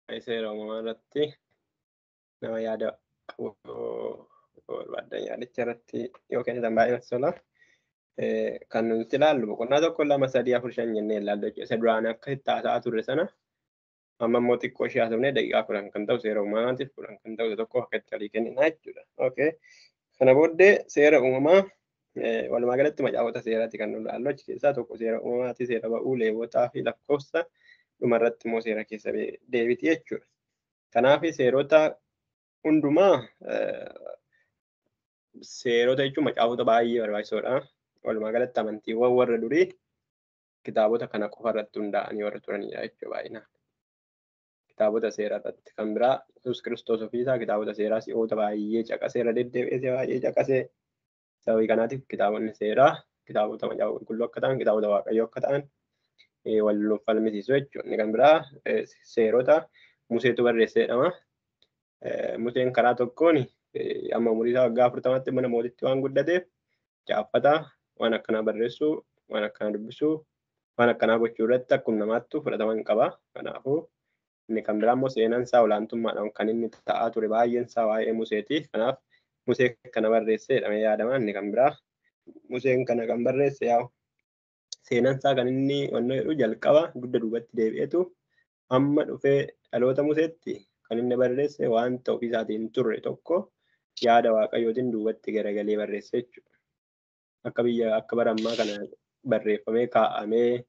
Seera uumamaa irratti nama yaada qabu barbaadan yaadicha irratti yoo kennitan baay'ee natti tola. Kan nuti ilaallu boqonnaa 1, 2, 3, 4, 5 jennee ilaallu jechuudha. Isa duraan akka itti haasa'aa turre sana amma immoo xiqqoo ishee haasofnee daqiiqaa 10 kan ta'u seera uumamaatiif 10 kan ta'u tokko akka itti walii kennina jechuudha. Okay. Kana booddee seera uumamaa walumaa galatti macaafota seeraati kan nu ilaallu achi keessaa tokko seera uumamaati, seera ba'uu, leewotaa fi lakkoofsa dhumarratti immoo seera keessa deebiti jechuudha. Kanaaf seerota hundumaa seerota jechuun macaafota baay'ee barbaachisoodha. Walumaa galatti amantiiwwan warra durii kitaabota kana qofa irratti hundaa'anii warra turanidha jechuudha baay'inaan. Kitaabota seeraa irratti kan biraa Yesuus Kiristoos ofiisaa kitaabota seeraa si'oota baay'ee caqasee irra deddeebi'ee baay'ee caqasee sababii kanaatiif kitaabonni seeraa kitaabota macaafa qulqulluu akka ta'an kitaabota waaqayyoo akka ta'an wal falmisiisu jechuudha. Inni kan biraa seerota Museetu barreesse jedhama. Museen karaa tokkoon amma umurii isaa waggaa 40tti mana mootitti waan guddateef caaffata waan akkanaa barreessuu, waan akkanaa dubbisuu, waan akkanaa gochuu irratti akkuma namaattu fudhatama hin qaba. Kanaafuu inni kan biraa immoo seenaan isaa olaantummaadhaan kan inni ta'aa ture baay'een isaa waa'ee Museeti. Kanaaf Musee kana barreesse jedhamee yaadama. Inni kan biraa Museen kana kan barreesse yaa'u seenaan isaa kan inni wannoo jedhu jalqaba dugda duubatti deebi'eetu amma dhufee dhaloota Museetti kan inni barreesse wanta ofii isaatiin turre tokko yaada Waaqayyootiin duubatti garagalee barreesse jechuudha. Akka biyya akka bara ammaa kana barreeffamee kaa'amee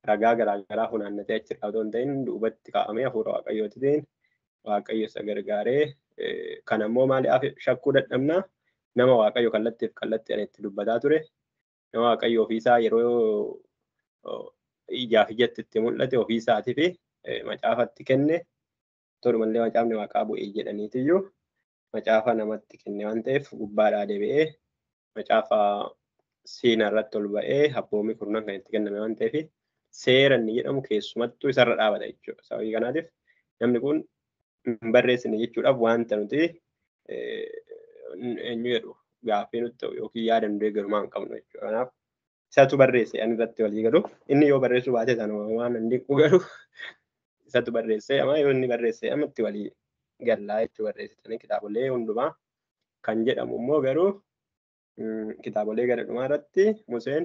ragaa garaagaraa funaannatee achirraa otoo hin ta'in duubatti kaa'amee hafuura Waaqayyootiin Waaqayyo isa gargaaree kan ammoo maaliif shakkuu dadhabna nama Waaqayyo kallattiif kallattiidhaan itti dubbataa ture nama Waaqayyo ofiisaa yeroo ijaaf ijatti itti mul'ate ofiisaatii fi macaafatti kenne tolumallee macaafni waaqaa bu'ee jedhaniitiyyuu macaafa namatti kenne waan ta'eef gubbaadhaa deebi'ee macaafa Siinaa irratti ol ba'ee abboommii kurnan kan itti kenname waan ta'eef seera inni jedhamu keessumattuu isarra dhaabata jechuudha. Sababii kanaatiif namni kun hin barreessine jechuudhaaf wanta nuti eenyu jedhu gaaffii nutti ta'u yookiin yaada nu deeggaru hin qabnu jechuudha. Kanaaf isatu barreesse ani irratti walii galu. Inni yoo barreessuu baate sana waan hin dinqu garuu isatu barreesse amma yoo inni barreesse amma itti walii gallaa jechuu barreessitanii kitaabolee hundumaa kan jedhamu immoo garuu kitaabolee gara dhumaa irratti Museen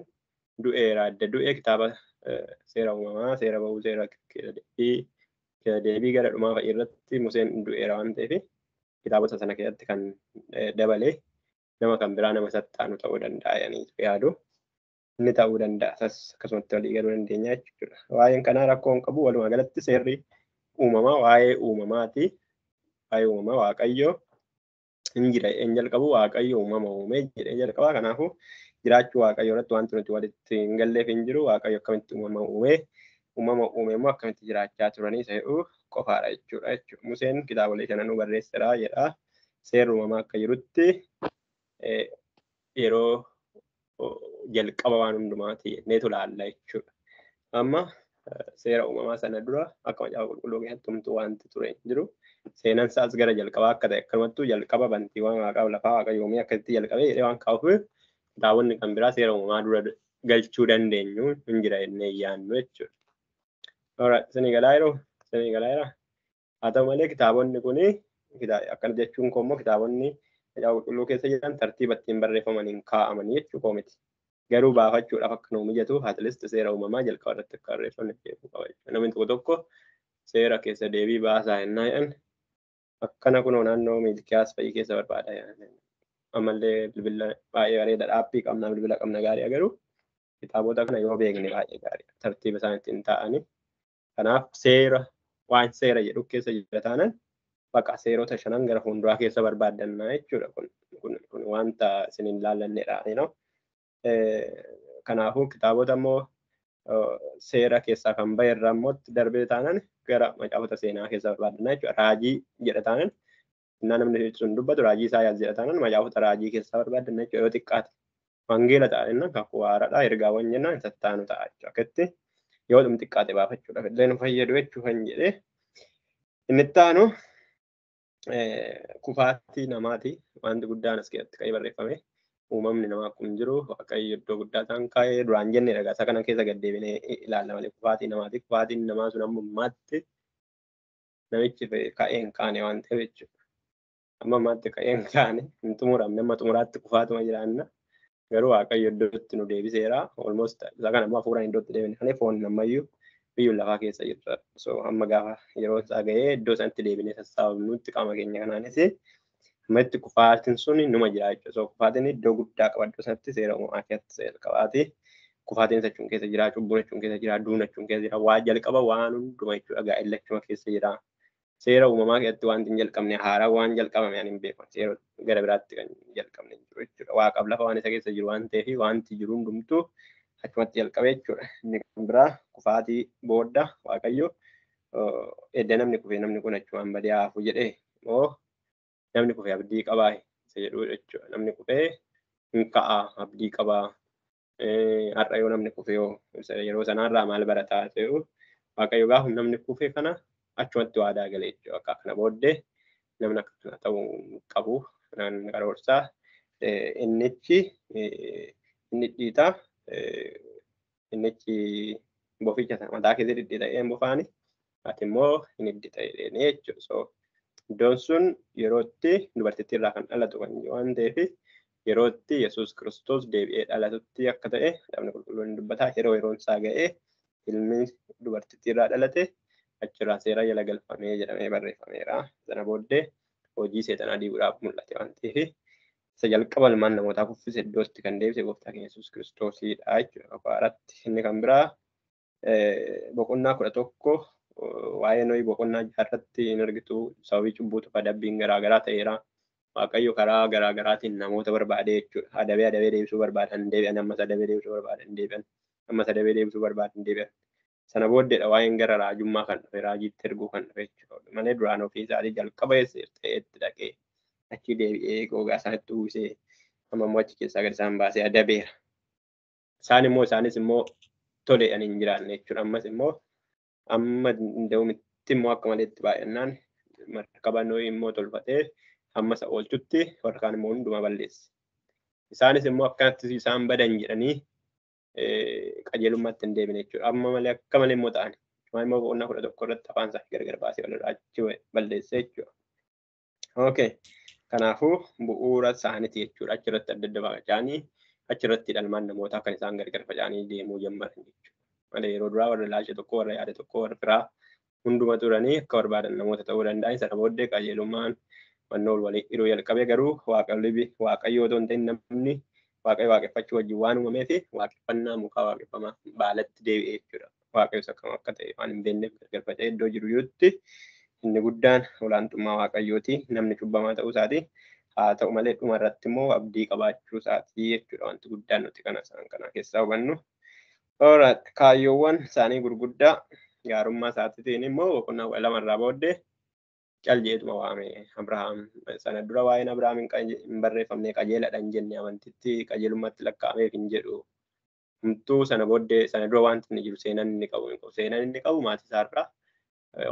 du'eera adda du'ee kitaaba seera uumamaa, seera ba'uu, seera deebii gara dhumaa fa'i irratti Museen du'eera waan ta'eef kitaabota sana keessatti kan dabalee nama kan biraa nama sattaanu ta'uu danda'a jedhanii yaadu. Inni ta'uu danda'a. Isas akkasumatti walii galuu dandeenya jechuudha. Waa'een kanaa rakkoo hin qabu. Walumaa galatti seerri uumamaa waa'ee uumamaati. Waa'ee uumamaa Waaqayyo hin jira hin jalqabu Waaqayyo uumama uume jedhee jalqaba. Kanaafuu jiraachuu Waaqayyo irratti wanti nuti walitti hin galleef hin jiru. Waaqayyo akkamitti uumama uume uumama uume immoo akkamitti jiraachaa turanii isa jedhu qofaadha jechuudha. Museen kitaabolee shananuu barreesseera jedha. Seerri uumamaa akka jirutti yeroo jalqaba waan hundumaati jenneetu ilaalla jechuudha. Amma seera uumamaa sana dura akka macaafa qulqulluu keessatti homtuu wanti ture hin jiru. Seenaan isaas gara jalqabaa akka ta'e akkanumattuu jalqaba bantiiwwan waaqaaf lafaa Waaqayyo uumee akkasitti jalqabee jedhee waan kaa'uuf kitaabonni kan biraa seera uumamaa dura galchuu dandeenyu hin jira jennee yaadnu jechuudha. Alright, isinii galaa yeroo? Isinii galaa jira? Haa ta'u malee kitaabonni kuni akkana jechuun koo immoo kitaabonni macaafa qulqulluu keessa jiran tartiiba ittiin barreeffamaniin kaa'amanii jechuu koo miti. Garuu baafachuudhaaf akka nuu mijatuuf at least seera uumamaa jalqaba irratti akka barreeffamne beekuu qaba jechuudha. Namni tokko tokko seera keessa deebii baasaa jennaa jedhan akkana kunoo naannoo Miilkiyaas fa'ii keessa barbaada. Ammallee bilbila baay'ee bareeda dhaabbii qabna bilbila qabna gaarii garuu kitaabota kana yoo beekne baay'ee gaariidha. Tartiiba isaan ittiin taa'anii. Kanaaf seera waan seera jedhu keessa jira taanan baqa seerota shanan gara fuulduraa keessa barbaadannaa jechuudha. Kun wanta isin hin laallannedha. Kanaafuu kitaabota immoo seera keessaa kan bahe irraa immoo darbee taanan gara macaafota seenaa keessa barbaadannaa jechuudha. Raajii jedha taanan innaa namni sun dubbatu raajii Isaayyaas jedha taanan macaafota raajii keessaa barbaadannaa jechuudha. Yoo xiqqaate wangeela ta'a jennaan kakuu haaraadha ergaawwan jennaan sattaanu ta'a jechuudha. Akkatti yoo dhum xiqqaate baafachuudhaaf illee nu fayyadu jechuu kan jedhee inni itti aanu kufaatii namaati. Wanti guddaan as keessatti ka'ee barreeffame. Uumamni namaa akkuma jiru Waaqayyo iddoo guddaa isaan kaa'ee duraan jenne dhagaa isa kana keessa gad deebinee ilaalla malee kufaatii namaati. Kufaatiin namaa sun amma ammaatti Namichi ka'ee hin kaane waan ta'eef jechuudha. Amma ammaatti ka'ee hin kaane hin xumuramne amma xumuraatti kufaatuma jiraanna. Garuu Waaqayyo iddootti nu deebiseera. Almost isa kana immoo hafuuraan iddootti deebine malee foon ammayyuu biyyuun lafaa keessa jirra. So amma gaafa yeroo isaa ga'ee iddoo sanatti deebinee sassaabamnutti qaama keenya kanaanis amma itti kufaatiin sun numa jira jechuudha. So kufaatiin iddoo guddaa qaba iddoo sanatti seera uumamaa keessatti seera qabaati. Kufaatiin jechuun keessa jira, cubbuun jechuun keessa jira, duun jechuun keessa jira, waa jalqaba waan hunduma jechuudha. Gaa'ela jechuma keessa jira. Seera uumamaa keessatti wanti hin jalqabne haaraa waan jalqabame ani hin beeku. Seera gara biraatti kan jalqabne jiru jechuudha. Waaqaaf lafa waan isa keessa jiru waan ta'eef wanti jiru hundumtuu achumatti jalqabe jechuudha. Inni kan biraa kufaatii booda Waaqayyo edda namni kufee namni kun achumaan badee hafu jedhee moo namni kufee abdii qabaa isa jedhu jechuudha. Namni kufee hin ka'a abdii qabaa. Har'a yoo namni kufee yeroo sanaarraa maal barataa ta'u Waaqayyo gaafa namni kufee kana achumatti waadaa galee jechuudha. Akka kana booddee namni akka kana ta'uu qabu namni karoorsaa innichi inni dhiitaa innichi boficha sana mataa keessa dhidhiita'ee bofaani ati immoo hin dhidhiita'ee jechuudha. So iddoon sun yerootti dubartittii irraa kan dhalatu kan waan ta'eef yerootti Yesuus Kiristoos deebi'ee dhalatutti akka ta'e namni qulqulluun dubbataa yeroo yeroon isaa ga'ee ilmi dubartittii irraa dhalate achirraa seera jala galfamee jedhamee barreeffameera. Sana booddee hojii seexanaa diiguudhaaf mul'ate waan ta'eef isa jalqaba ilmaan namootaa kuffise iddootti kan deebise gooftaa keenya Yesuus Kiristoosidha jechuudha. Kakaaratti inni kan biraa boqonnaa 11 waa'ee Nohii boqonnaa 6 irratti hin argitu sababii cubbuutu adabbiin garaagaraa ta'eera. Waaqayyo karaa garaagaraatiin namoota barbaade jechuudha. Adabee adabee deebisuu barbaadan deebi'an ammas adabee deebisuu barbaadan deebi'an ammas adabee deebisuu barbaadan deebi'an. Sana booddeedha waa'een gara raajummaa kan dhufe raajiitti erguu kan dhufe jechuudha. Malee duraan ofii isaatii jalqaba ta'etti dhaqee achi deebi'ee gogaa isaanitti uwwisee amma immoo achi keessaa gad isaan baasee adabeera. Isaan immoo isaanis immoo tole ani hin jiraanne jechuudha. Ammas immoo amma danda'umitti immoo akka maleetti baay'annaan markaba Nohii immoo tolfatee hamma isa oolchutti warra kaan immoo hundumaa balleesse. Isaanis immoo akkanatti isaan badan jedhanii qajeelummaatti hin deebine jechuudha. Amma malee akka malee immoo ta'an. Maal immoo boqonnaa 11 irratti afaan isaanii gargar baasee walirraa achi balleesse jechuudha. Okay. Kanaafuu bu'uura isaaniiti jechuudha. Achirratti adda adda faca'anii achirratti ilmaan namootaa kan isaan gargar faca'anii deemuu jalqaban jechuudha. Malee yeroo duraa warra ilaalcha tokko, warra yaada tokko, warra firaa hunduma turanii akka barbaadan namoota ta'uu danda'an. Sana booddee qajeelummaan fannoo walii hiruu jalqabe garuu Waaqayyo otoo hin ta'in namni Waaqayyo waaqeffachuu wajjin waan uumamee fi waaqeffannaa mukaa waaqeffamaa baalatti deebi'e jechuudha. Waaqayyo isa kam akka ta'e waan hin beekneef gargar faca'ee iddoo jiru jirutti inni guddaan olaantummaa Waaqayyooti. Namni cubbamaa ta'uu isaati. Haa ta'u malee dhuma irratti immoo abdii qabaachuu isaati jechuudha. Wanti guddaan nuti kana isaan kana keessaa hubannu. Alright, kaayyoowwan isaanii gurguddaa gaarummaa isaatiitiin immoo boqonnaa 12 irraa booddee cal jeetuma waame Abrahaam. Sana dura waa'een Abrahaam hin barreeffamne qajeeladha hin jenne amantitti qajeelummaatti lakkaa'ameef hin jedhu. Homtuu sana booddee sana dura wanti inni jiru seenaan inni qabu hin qabu. Seenaan inni qabu maatii isaarraa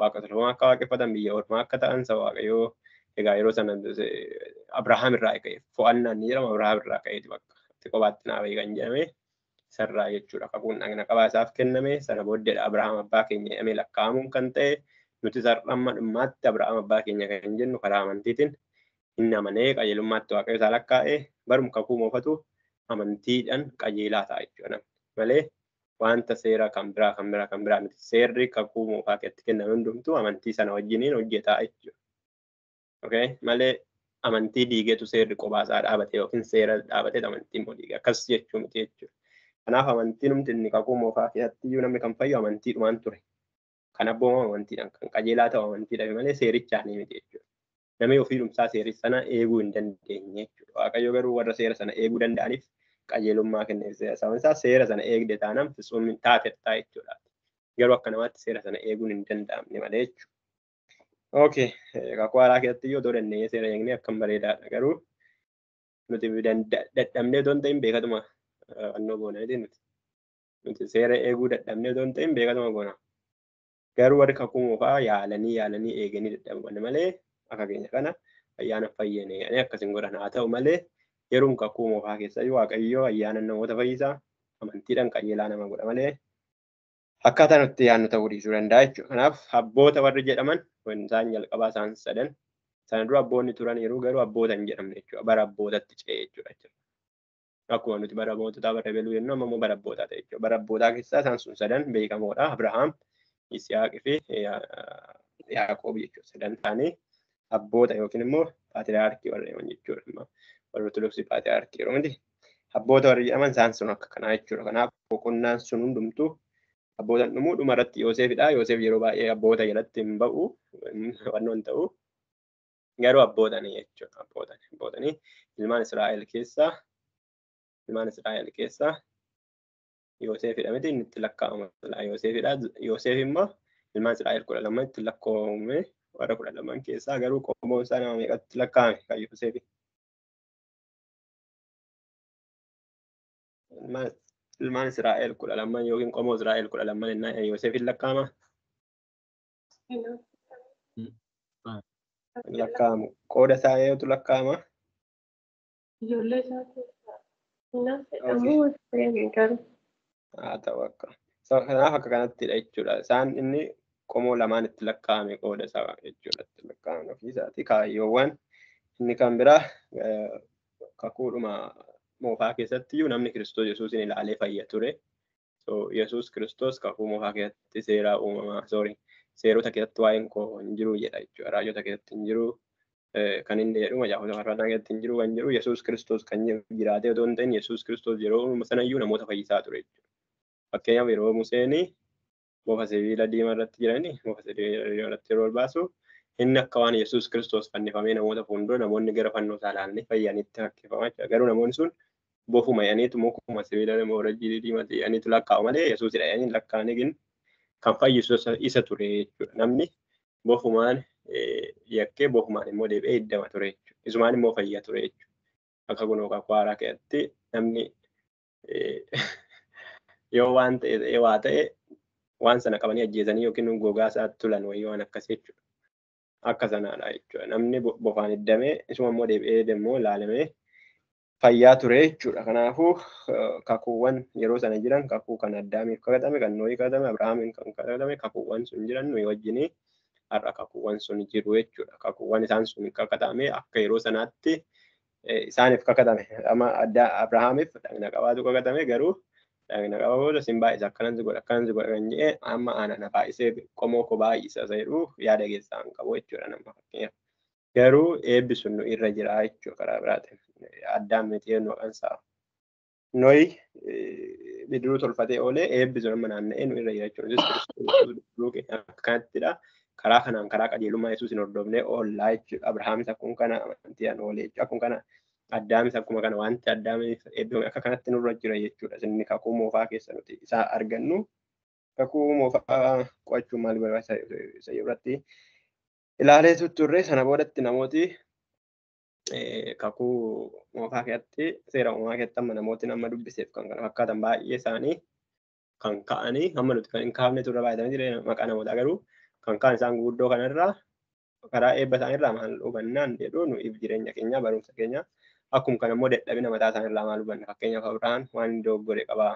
waaqa tolfamaa akka waaqeffatan biyya ormaa akka ta'an saba Waaqayyoo egaa yeroo sana Abrahaam irraa ka'e fo'annaan ni jedhama Abrahaam irraa ka'eeti bakka itti kophaatti naa bahi kan jedhame isarraa jechuudha. Kakuun dhagna qabaa isaaf kenname sana booddeedha Abrahaam abbaa keenya jedhamee lakkaa'amuun kan ta'e nuti amma dhummaatti Abrahaam abbaa keenya kan jennu karaa amantiitiin inni amanee qajeelummaatti Waaqayyo isaa lakkaa'e barum kakuu moofatu amantiidhaan qajeelaa ta'a jechuudha malee wanta seera kan biraa kan biraa kan biraa miti. Seerri kakuu moofaa keessatti kenname hundumtuu amantii sana wajjiniin hojjetaa jechuudha. Okay? Malee amantii diigeetu seerri kophaa isaa dhaabate yookiin seera dhaabatee amantii immoo diige akkas jechuu miti jechuudha. Kanaaf amantiin humti inni kakuu moofaa keessatti iyyuu namni kan fayyu amantiidhumaan ture. Kan abboomamu amantiidhaan kan qajeelaa ta'u amantiidhaan malee seerichaan miti jechuudha. Namni ofii dhumsaa seericha sana eeguu hin dandeenye jechuudha. Waaqayyo garuu warra seera sana eeguu danda'aniif qajeelummaa kenneef. Sababni isaa seera sana eegde taanaan fitsuun taateetta jechuudha. Garuu akka namaatti seera sana eeguun hin danda'amne malee jechuudha. Okay, kakuu haaraa keessatti iyyuu otoo dandeenyee seera eegnee akkam bareedaadha. Garuu nuti dadhabnee otoo hin ta'in beekatuma fannoo goona nuti. Nuti seera eeguu dadhabnee otoo hin ta'in beekatuma goona. Garuu warri kakuu moofaa yaalanii yaalanii eeganii dadhaban malee akka keenya kana ayyaana fayyane ani akkasin godhan haa ta'u malee yeroon kakuu moofaa keessa Waaqayyo ayyaana namoota fayyisaa amantiidhaan qajeelaa nama godha malee Akkaataa nutti yaadnu ta'uu dhiisuu danda'a jechuudha. Kanaaf abboota warri jedhaman isaan jalqabaa isaan sadan sana dura abboonni turan yeroo garuu abboota hin jedhamne jechuudha. Bara abbootatti ce'e jechuudha. Akkuma nuti bara moototaa bara beluu jennu amma immoo bara abbootaa ta'e jechuudha. Bara abbootaa keessaa isaan sun sadan beekamoodha. Abrahaam, Yisihaaqii fi Yaaqoob jechuudha. Sadan ta'anii abboota yookiin immoo paatriyaarkii warra jedhaman jechuudha. Warra Ortodoksii paatriyaarkii yeroo miti. Abboota warri jedhaman isaan sun akka kanaa jechuudha. Kanaaf boqonnaan sun hundumtuu abbootan dhumuu dhuma irratti Yooseefidha. Yoosef yeroo baay'ee abboota jalatti hin ba'u, wannoon ta'u. Garuu abbootanii jechuudha. Abbootanii ilmaan Israa'el keessaa Yoosefidha miti inni itti lakkaa'ama. Yoosefidha. Yoosef immoo ilmaan Israa'el 12 itti lakkaa'ame warra 12 keessaa garuu qomoon isaa nama meeqatti lakkaa'ame kan Yoosefi. Ilmaan Israa'el 12 yookiin qomoo Israa'el 12 innaa Yoosefin lakkaa'ama. Lakkaa'amu. Qooda isaa eenyutu lakkaa'ama? Ijoollee isaa keessaa. Haa ta'u akka. Kanaaf akka kanattidha jechuudha. Isaan inni qomoo lamaan itti lakkaa'ame qooda isaa jechuudha. Itti lakkaa'ame ofii isaati. Kaayyoowwan inni kan biraa kakuudhuma moofaa keessatti iyyuu namni Kiristoos Yesuusin ilaalee fayya ture. So Yesuus Kiristoos kakuu moofaa keessatti seera uumamaa seerota keessatti waa'een koo hin jiru jedha jechuudha. Raajota keessatti hin jiru. Kan inni jedhu macaafota faarfannaa keessatti hin jiru kan jedhu Yesuus Kiristoos kan jiraatee otoo hin ta'in Yesuus Kiristoos yeroo sanayyuu namoota fayyisaa ture jechuudha. Fakkeenyaaf yeroo Museen bofa sibiila diimaa irratti jirani bofa sibiila diimaa irratti yeroo ol baasu inni akka waan Yesuus Kiristoos fannifamee namoota fuuldura namoonni gara fannoo isaa ilaalanii fayyanitti fakkeeffama jechuudha. Garuu namoonni sun bofuma jedhaniitu mukuma sibiila moorajii diimaa jedhaniitu lakkaa'u malee Yesuusidha jedhanii lakkaa'anii kan fayyisu isa ture jechuudha. Namni bofumaan yakkee bofumaan immoo deebi'ee hiddama ture jechuudha. Isumaan immoo fayya ture jechuudha. Akka kunoo kakuu haaraa keessatti namni yoo waan ta'e waa ta'e waan sana qabanii ajjeesanii yookiin gogaa isaatti tulan wayii waan akkasii jechuudha. Akka sanaadha jechuudha. Namni bofaan hiddamee isuma immoo deebi'ee immoo ilaalamee fayyaa ture jechuudha. Kanaafuu kakuuwwan yeroo sana jiran kakuu kan Addaamiif kakatame, kan Nohii kakatame, Abrahaamiin kan kakatame kakuuwwan sun jiran nuyi wajjinii har'a kakuuwwan sun jiru jechuudha. Kakuuwwan isaan sun kakatame akka yeroo sanaatti isaaniif kakatame. Amma Abrahaamiif dhagna qabaatu kakatame garuu dhagna qaba booda sin baay'isa akkanan si godha akkanan si godha kan jedhee amma ana na baay'isee qomoo koo baay'isa isa jedhu yaada keessaa hin qabu jechuudha nama fakkeenyaaf. Garuu eebbi sun nu irra jira jechuudha karaa biraatiin. Addaam miti jennu maqaan isaa. Nohi bidiruu tolfatee oolee eebbi sun amma naanna'ee nu irra jira jechuudha. Yesuus Kiristoos bidiruu keenya akka kanattidha. Karaa kanaan karaa qajeelummaa Yesuusin hordofnee oollaa jechuudha. Abrahaamis akkuma kana amantiidhaan oolee jechuudha. Akkuma kana Addaamis akkuma kana wanti Addaamiif eebbifame akka kanatti nurra jira jechuudha. Inni kakuu moofaa keessa nuti isaa argannu. Kakuu moofaa qo'achuun maal barbaachisa isa irratti ilaalee turre sana boodatti namooti kakuu moofaa keessatti seera uumamaa keessatti amma namooti nama dubbiseef kan kana fakkaatan baay'ee isaanii kan ka'anii amma nuti kan hin kaafne turre baay'atanii jiran maqaa namootaa garuu kan kaan isaan guguddoo kanarraa karaa eebba isaaniirraa maal hubannaan jedhu nuyi jireenya keenya barumsa keenya akkuma kana immoo dadhabina mataa isaaniirraa maal hubanna fakkeenyaaf Abrahaam waan inni dogoggore qabaa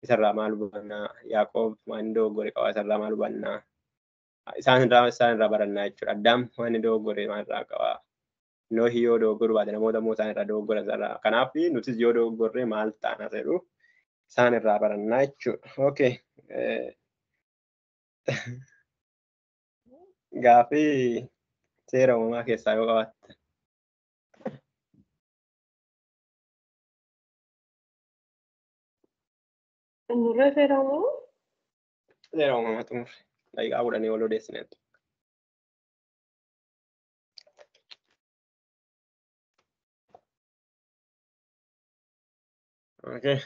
isarraa maal hubanna Yaaqoob waan inni dogoggore qabaa isarraa maal hubanna isaan irraa barannaa jechuudha. Addaam waan inni dogoggore maal irraa qabaa Nohi yoo dogoggoru baate namoota immoo isaan irraa dogoggoran isarraa kanaaf nutis yoo dogoggorre maal taana jedhu isaan irraa barannaa jechuudha. Okay. Gaaffii seera uumamaa keessaa yoo qabaatte. Xumurree seera uumamaa? Seera uumamaa xumurre. Daqiiqaa 10 ol odeessineetu. Okay.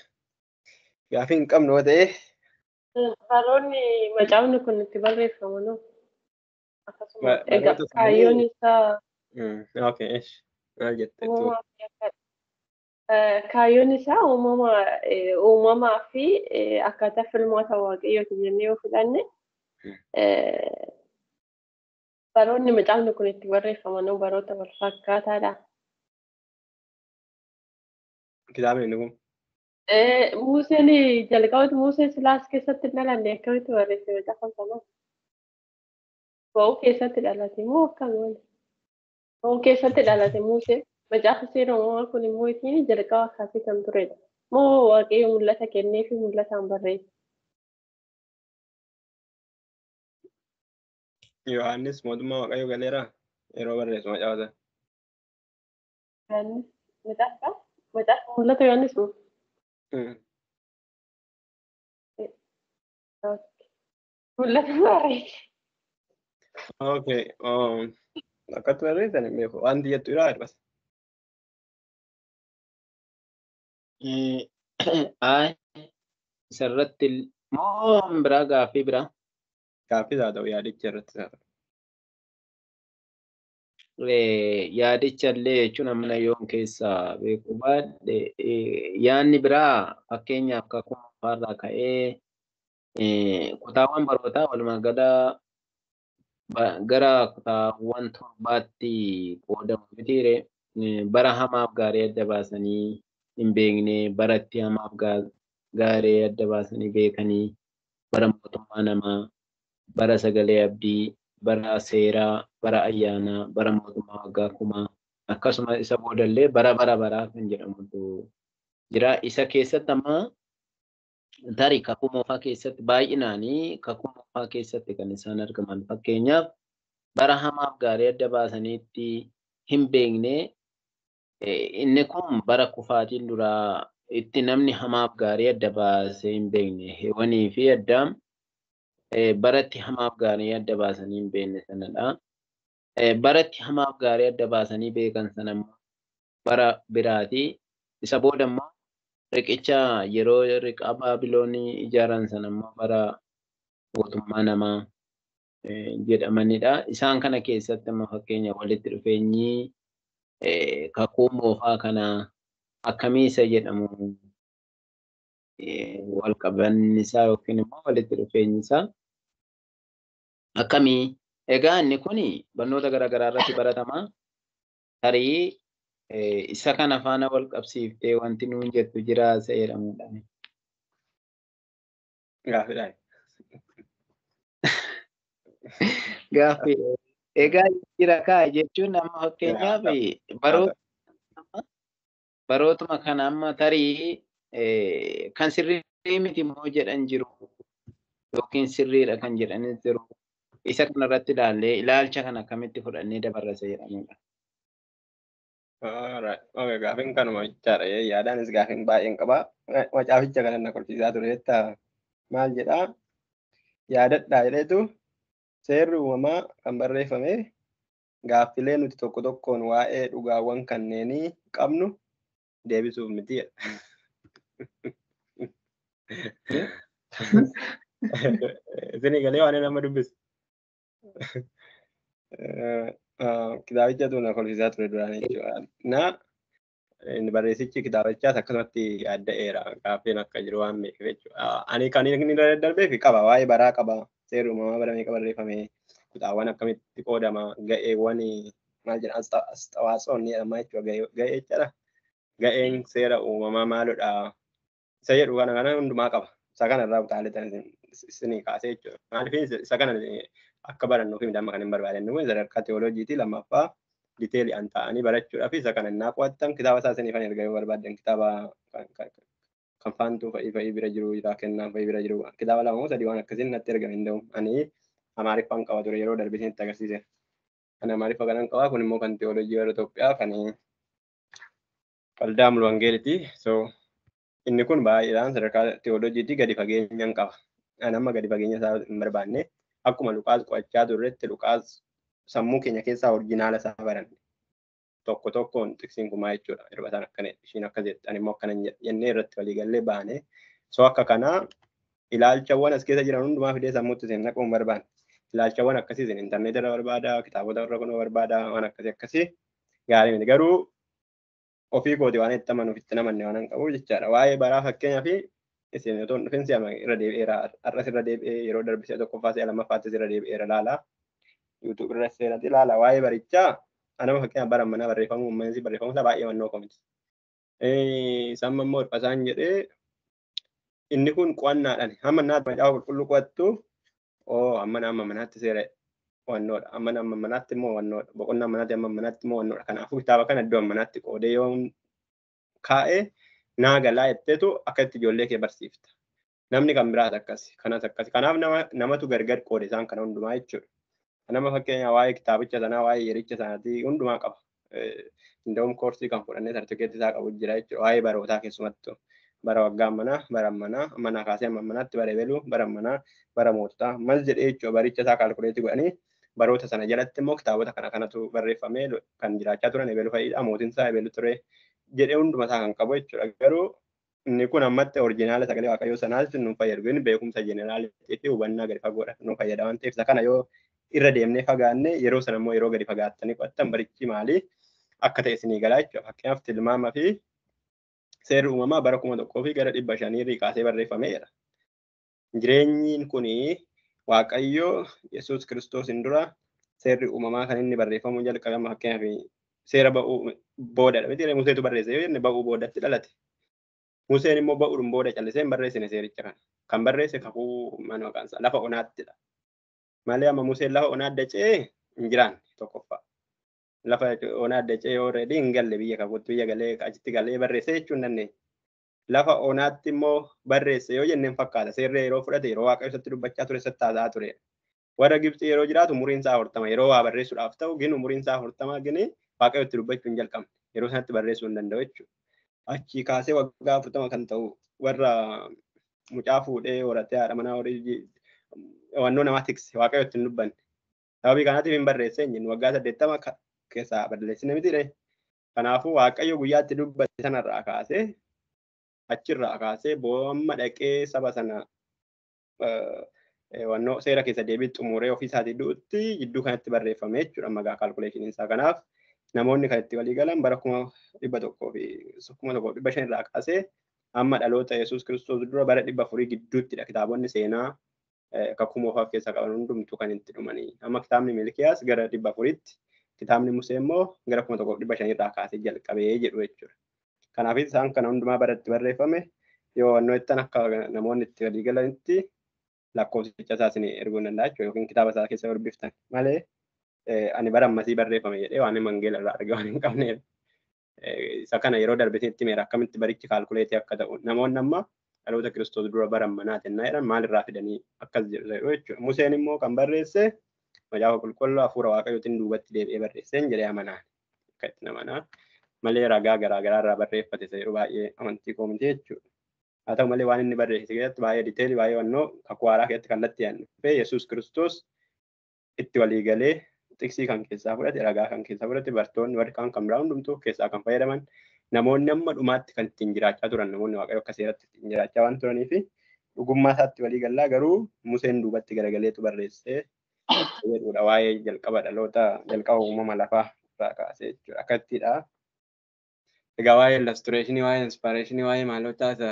Gaaffii hin qabnu yoo ta'e. Baroonni macaafni kun itti barreeffamu noo? Akkasuma egaa kaayyoon isaa. Okay, maal jette? Kaayyoon isaa uumamaa fi akkaataa filmaata waaqayyooti jennee yoo fudhanne baroonni macaafni kun itti barreeffaman baroota wal fakkaataadha. Kitaabni inni kun? Museen jalqabatti Museen silaas keessatti hin dhalanne akkamitti barreesse macaafa sana? Ba'uu keessatti dhalate moo akkam wali? Ba'uu keessatti dhalate Museen. Macaafa seera uumamaa kun immoo ittiin jalqaba kaasee kan turedha. Moo Waaqayyo mul'ata kennee fi mul'ataan barreesse? Yohaannis mootummaa Waaqayyo galeera yeroo barreessu macaafa sana. Yohaannis macaafa macaafa mul'ata Yohaannis moo? Mul'ata barreesse. Okay. Akkatti barreessan hin beeku. Wanti jettu jira bas. Ay, isarratti moo biraa gaaffii biraa? Gaaffii haa ta'u yaadicha irratti haa ta'u. Yaadicha illee jechuun amna yoon keessaa beeku baadhe yaadni biraa fakkeenyaaf kakuu moofaarraa ka'ee kutaawwan barootaa walumaa gala gara kutaawwan torbaatti qoodamu mitiire bara hamaaf gaarii adda baasanii hin beekne, bara itti hamaaf gaarii adda baasanii beekanii, bara mootummaa namaa, bara sagalee abdii, bara seeraa, bara ayyaanaa, bara mootummaa waggaa kumaa, akkasuma isa boodallee bara bara baraa kan jedhamutu jira. Isa keessatti amma tarii kakuu moofaa keessatti baay'inaanii kakuu moofaa keessatti kan isaan argaman. Fakkeenyaaf bara hamaaf gaarii adda baasaniitti hin beekne, inni kun bara kufaatiin duraa itti namni hamaaf gaarii adda baasee hin beekne, Heewanii fi Addaam baratti hamaaf gaarii adda baasanii hin beekne sanadha. Baratti hamaaf gaarii adda baasanii beekan sana immoo bara biraati. Isa booda immoo riqicha yeroo riqa Baabiloonii ijaaran sana immoo bara mootummaa namaa jedhamanidha. Isaan kana keessatti amma fakkeenya walitti dhufeenyi kakuu moofaa kana akkamii isa jedhamu wal qabanni isaa yookiin immoo walitti dhufeenyi isaa akkamii? Egaa inni kun barnoota garaagaraa irratti baratama. Tarii isa kana faana wal qabsiiftee wanti nuun jettu jira isa jedhamudha. Gaaffiidha. Gaaffii. Egaa jira kaa jechuun amma fakkeenyaaf barootuma kana amma tarii kan sirrii miti immoo jedhan jiru yookiin sirriidha kan jedhanis jiru. Isa kanarratti ilaallee ilaalcha kana akkamitti fudhannee dabarra isa jedhamudha. Okay, gaaffiin kanuma jechaadha. Yaadaanis gaaffiin baay'een qaba. Macaaficha kana na kolfisiisaa ture jettaa maal jedhaa? Yaadadhaa jedheetu seerri uumamaa kan barreeffame gaaffilee nuti tokko tokkoon waa'ee dhugaawwan kanneenii qabnu deebisuuf miti jedha. Isinii galee waan nama dubbisu. Kitaabicha tu na kolfisiisaa ture duraan jechuudha. Na inni barreessichi kitaabichaas akkasumatti yaadda'eera gaaffiin akka jiru waan beekuuf jechuudha. Ani kan inni darbeef qaba waa'ee baraa qaba. Seerri uumamaa bara meeqa barreeffame, kutaawwan akkamitti qoodama, ga'eewwan maal jedhan astawaasoon ni jedhama jechuudha. Ga'ee jechaadha. Ga'een seera uumamaa maalodha? Isa jedhu kana kana hundumaa qaba. Isa kana irraa utaalee tan isinii kaasee jechuudha. Maaliif isa kana akka barannuuf himi amma kan hin barbaadne kun sadarkaa teewoloojiitii lammaffaa diteelii an ta'anii barachuudhaaf isa kana innaa qo'attan kitaaba isaa isiniifan erga yoo barbaaddan kitaaba kan faantuu fa'ii fa'ii bira jiru jira kennaan fa'ii bira jiru kitaaba lama moo sadii waan akkasiin natti ergame hin ta'u. Ani Amaariffaan qaba ture yeroo darbe isinitti agarsiise. Kan Amaariffa kanan qaba kun immoo kan teewoloojii warra Itoophiyaa kan waldaa Mulwangeeliti. So inni kun baay'eedhaan sadarkaa teewoloojiitii gadi fageenyaan qaba. Ani amma gadi fageenya isaa hin barbaanne akkuma Luqaas qo'achaa turretti Luqaas sammuu keenya keessaa orjinaala isaa baranne. Tokko tokkoon tiksiin kumaa jechuudha. Yeroo isaan akkana ishiin akkas jette ani immoo akkana jennee irratti walii gallee baane. So akka kanaa ilaalchawwan as keessa jiran hundumaa fidee sammuutti isin naquu hin barbaanne. Ilaalchawwan akkasii isin intarneetii irra barbaada, kitaabota irra kunoo barbaada, waan akkasii akkasii gaarii miti. Garuu ofii kooti waan itti amanuuf itti namanne waan hin qabuuf jechaadha. Waa'ee baraa fakkeenyaa fi isin otoo hin dhufin si'a irra deebi'eera. Har'as irra deebi'ee yeroo darbe si'a tokkoffaa si'a lammaffaattis irra deebi'eera ilaala. YouTube irra seenatti ilaala. Waa'ee barichaa anama fakkeenyaaf bara manaa barreeffamuu uummanni barreeffamuu isaa baay'ee mannoo komiti. Isaan immoo dhufasaan jedhee Inni kun qo'annaadhaan hamma naatti macaafa qulqulluu qo'attu oo amma manaatti seera wannoodha. Amma manaatti immoo wannoodha. Boqonnaa manaatti amma manaatti immoo wannoodha. Kanaafuu kitaaba kana iddoo manaatti qoodee yoo kaa'e naa galaa jetteetu akka itti ijoollee kee barsiifta. Namni kan biraas akkasi. Kanas akkasi. Kanaaf namatu gargar qoode isaan kana hundumaa jechuudha. Nama fakkeenya waa'ee kitaabicha sanaa waa'ee yericha sanaatii hundumaa qaba. Indaa'um koorsii kan fudhannee sartifikeetii isaa qabu jira jechuudha. Waa'ee barootaa keessumattuu. Bara waggaa manaa, bara manaa, manaa kaasee amma manaatti bara ebeluu, bara manaa, bara moototaa maal jedhee jechuudha baricha isaa kaalkuleetii godhanii baroota sana jalatti immoo kitaabota kana kanatu barreeffamee kan jiraachaa turan ebeluu fa'idha mootiin isaa ebeluu ture jedhee hunduma isaa kan qabu jechuudha. Garuu inni kun ammatti orjinaala sagalee waaqayyoo sanaas nu fayyadu inni beekumsa jeneraalitii fi hubannaa gadi fagoodha nu fayyada waan ta'eef isa kana yoo irra deemnee fagaanne yeroo sana immoo yeroo gadi fagaattanii qo'attan barichi maalii akka ta'e isinii galaa jechuudha. Fakkeenyaaf tilmaama fi seerri uumamaa bara 1500 kaasee barreeffameera. Jireenyiin kuni Waaqayyo Yesuus Kiristoosiin dura seerri uumamaa kan inni barreeffamuu jalqabe amma fakkeenyaaf seera ba'uu boodadha. Miti Museetu barreesse yoo jenne ba'uu boodatti dhalate. Museen immoo ba'uudhaan booda callisee hin barreessine seericha kana. Kan barreesse kakuu mana maqaan isaa lafa onaattidha. Malee amma Museen lafa onaa dacee hin jiraanne tokkoffaa. Lafa onaa dacee yoo reedii hin galle biyya kakuutti biyya galee achitti galee barreesse jechuu hin dandeenye. Lafa onaatti immoo barreesse yoo jenneen fakkaata. Seerri yeroo fudhate yeroo waaqayyo isatti dubbachaa ture isatti haasa'aa ture. Warra Gibxii yeroo jiraatu umuriin isaa 40 yeroo waa barreessuudhaaf ta'u gin umuriin isaa 40 gini waaqayyo itti dubbachuu hin jalqabne. Yeroo sanatti barreessuu hin danda'u jechuudha. Achii kaasee waggaa 40 kan ta'u warra mucaa fuudhee horatee haadha manaa horii wannoo namaa tikse waaqayyo itti hin dubbanne. Sababii kanaatiif hin barreesse hin jennu waggaa 80 keessaa balleessine miti. Kanaafuu waaqayyo guyyaa itti dubbate sanarraa kaasee achirraa kaasee boomma dhaqee saba sana wannoo seera keessa deebii xumuree ofii isaatii du'utti jidduu kanatti barreeffame jechuudha magaa kaalkuleeshiniin isaa. Kanaaf namoonni kan itti walii galan bara 1100 1500 irraa kaasee amma dhaloota Yesuus Kiristoos dura bara 400 gidduuttidha kitaabonni seenaa kakuu moofaa of keessaa qaban hundumtuu kan itti dhumanii. Amma kitaabni Milkiyaas gara 400tti kitaabni Musee immoo gara 1500 irraa kaasee jalqabee jedhu jechuudha. Kanaaf isaan kana hundumaa baratti barreeffame yoo wannoo ittan akka namoonni itti walii galanitti lakkoofsicha isaa isin erguu hin danda'a jechuudha yookiin kitaaba isaa keessa dubbiftan malee ani bara ammasii barreeffame jedhee waan wangeela irraa arge waan hin qabneef isa kana yeroo darbe isinitti himeera akkamitti barichi kaalkuleetii akka ta'u namoonni amma dhaloota Kiristoos dura bara manaa jennaa jedhan maalirraa fidanii akkas jedhu jechuudha. Museen immoo kan barreesse macaafa qulqulluu hafuura waaqayyootiin duubatti deebi'ee barreesseen jedhee amanaan akka itti amanaa malee ragaa garaa garaa irraa barreeffate isa jedhu baay'ee amantii koo miti jechuudha. Haa ta'u malee waan inni barreesse keessatti baay'ee diteelii baay'ee wannoo kakuu haaraa keessatti kallattii yaadnu dhufee Yesuus Kiristoos itti walii galee xiqsii kan keessaa fudhate ragaa kan keessaa fudhate bartoonni warri kaan kan biraa hundumtuu keessaa kan fayyadaman namoonni amma dhumaatti kan ittiin jiraachaa turan namoonni waaqayyo akka seeratti ittiin jiraachaa waan turanii fi dhugummaa isaatti walii galaa garuu Museen duubatti garagaleetu barreessee jedhudha waa'ee jalqaba dhaloota jalqaba uumama lafaa irraa kaasee jechuudha akkattidha. Egaa waa'ee illustireeshinii waa'ee inspireeshinii waa'ee maalotaa isa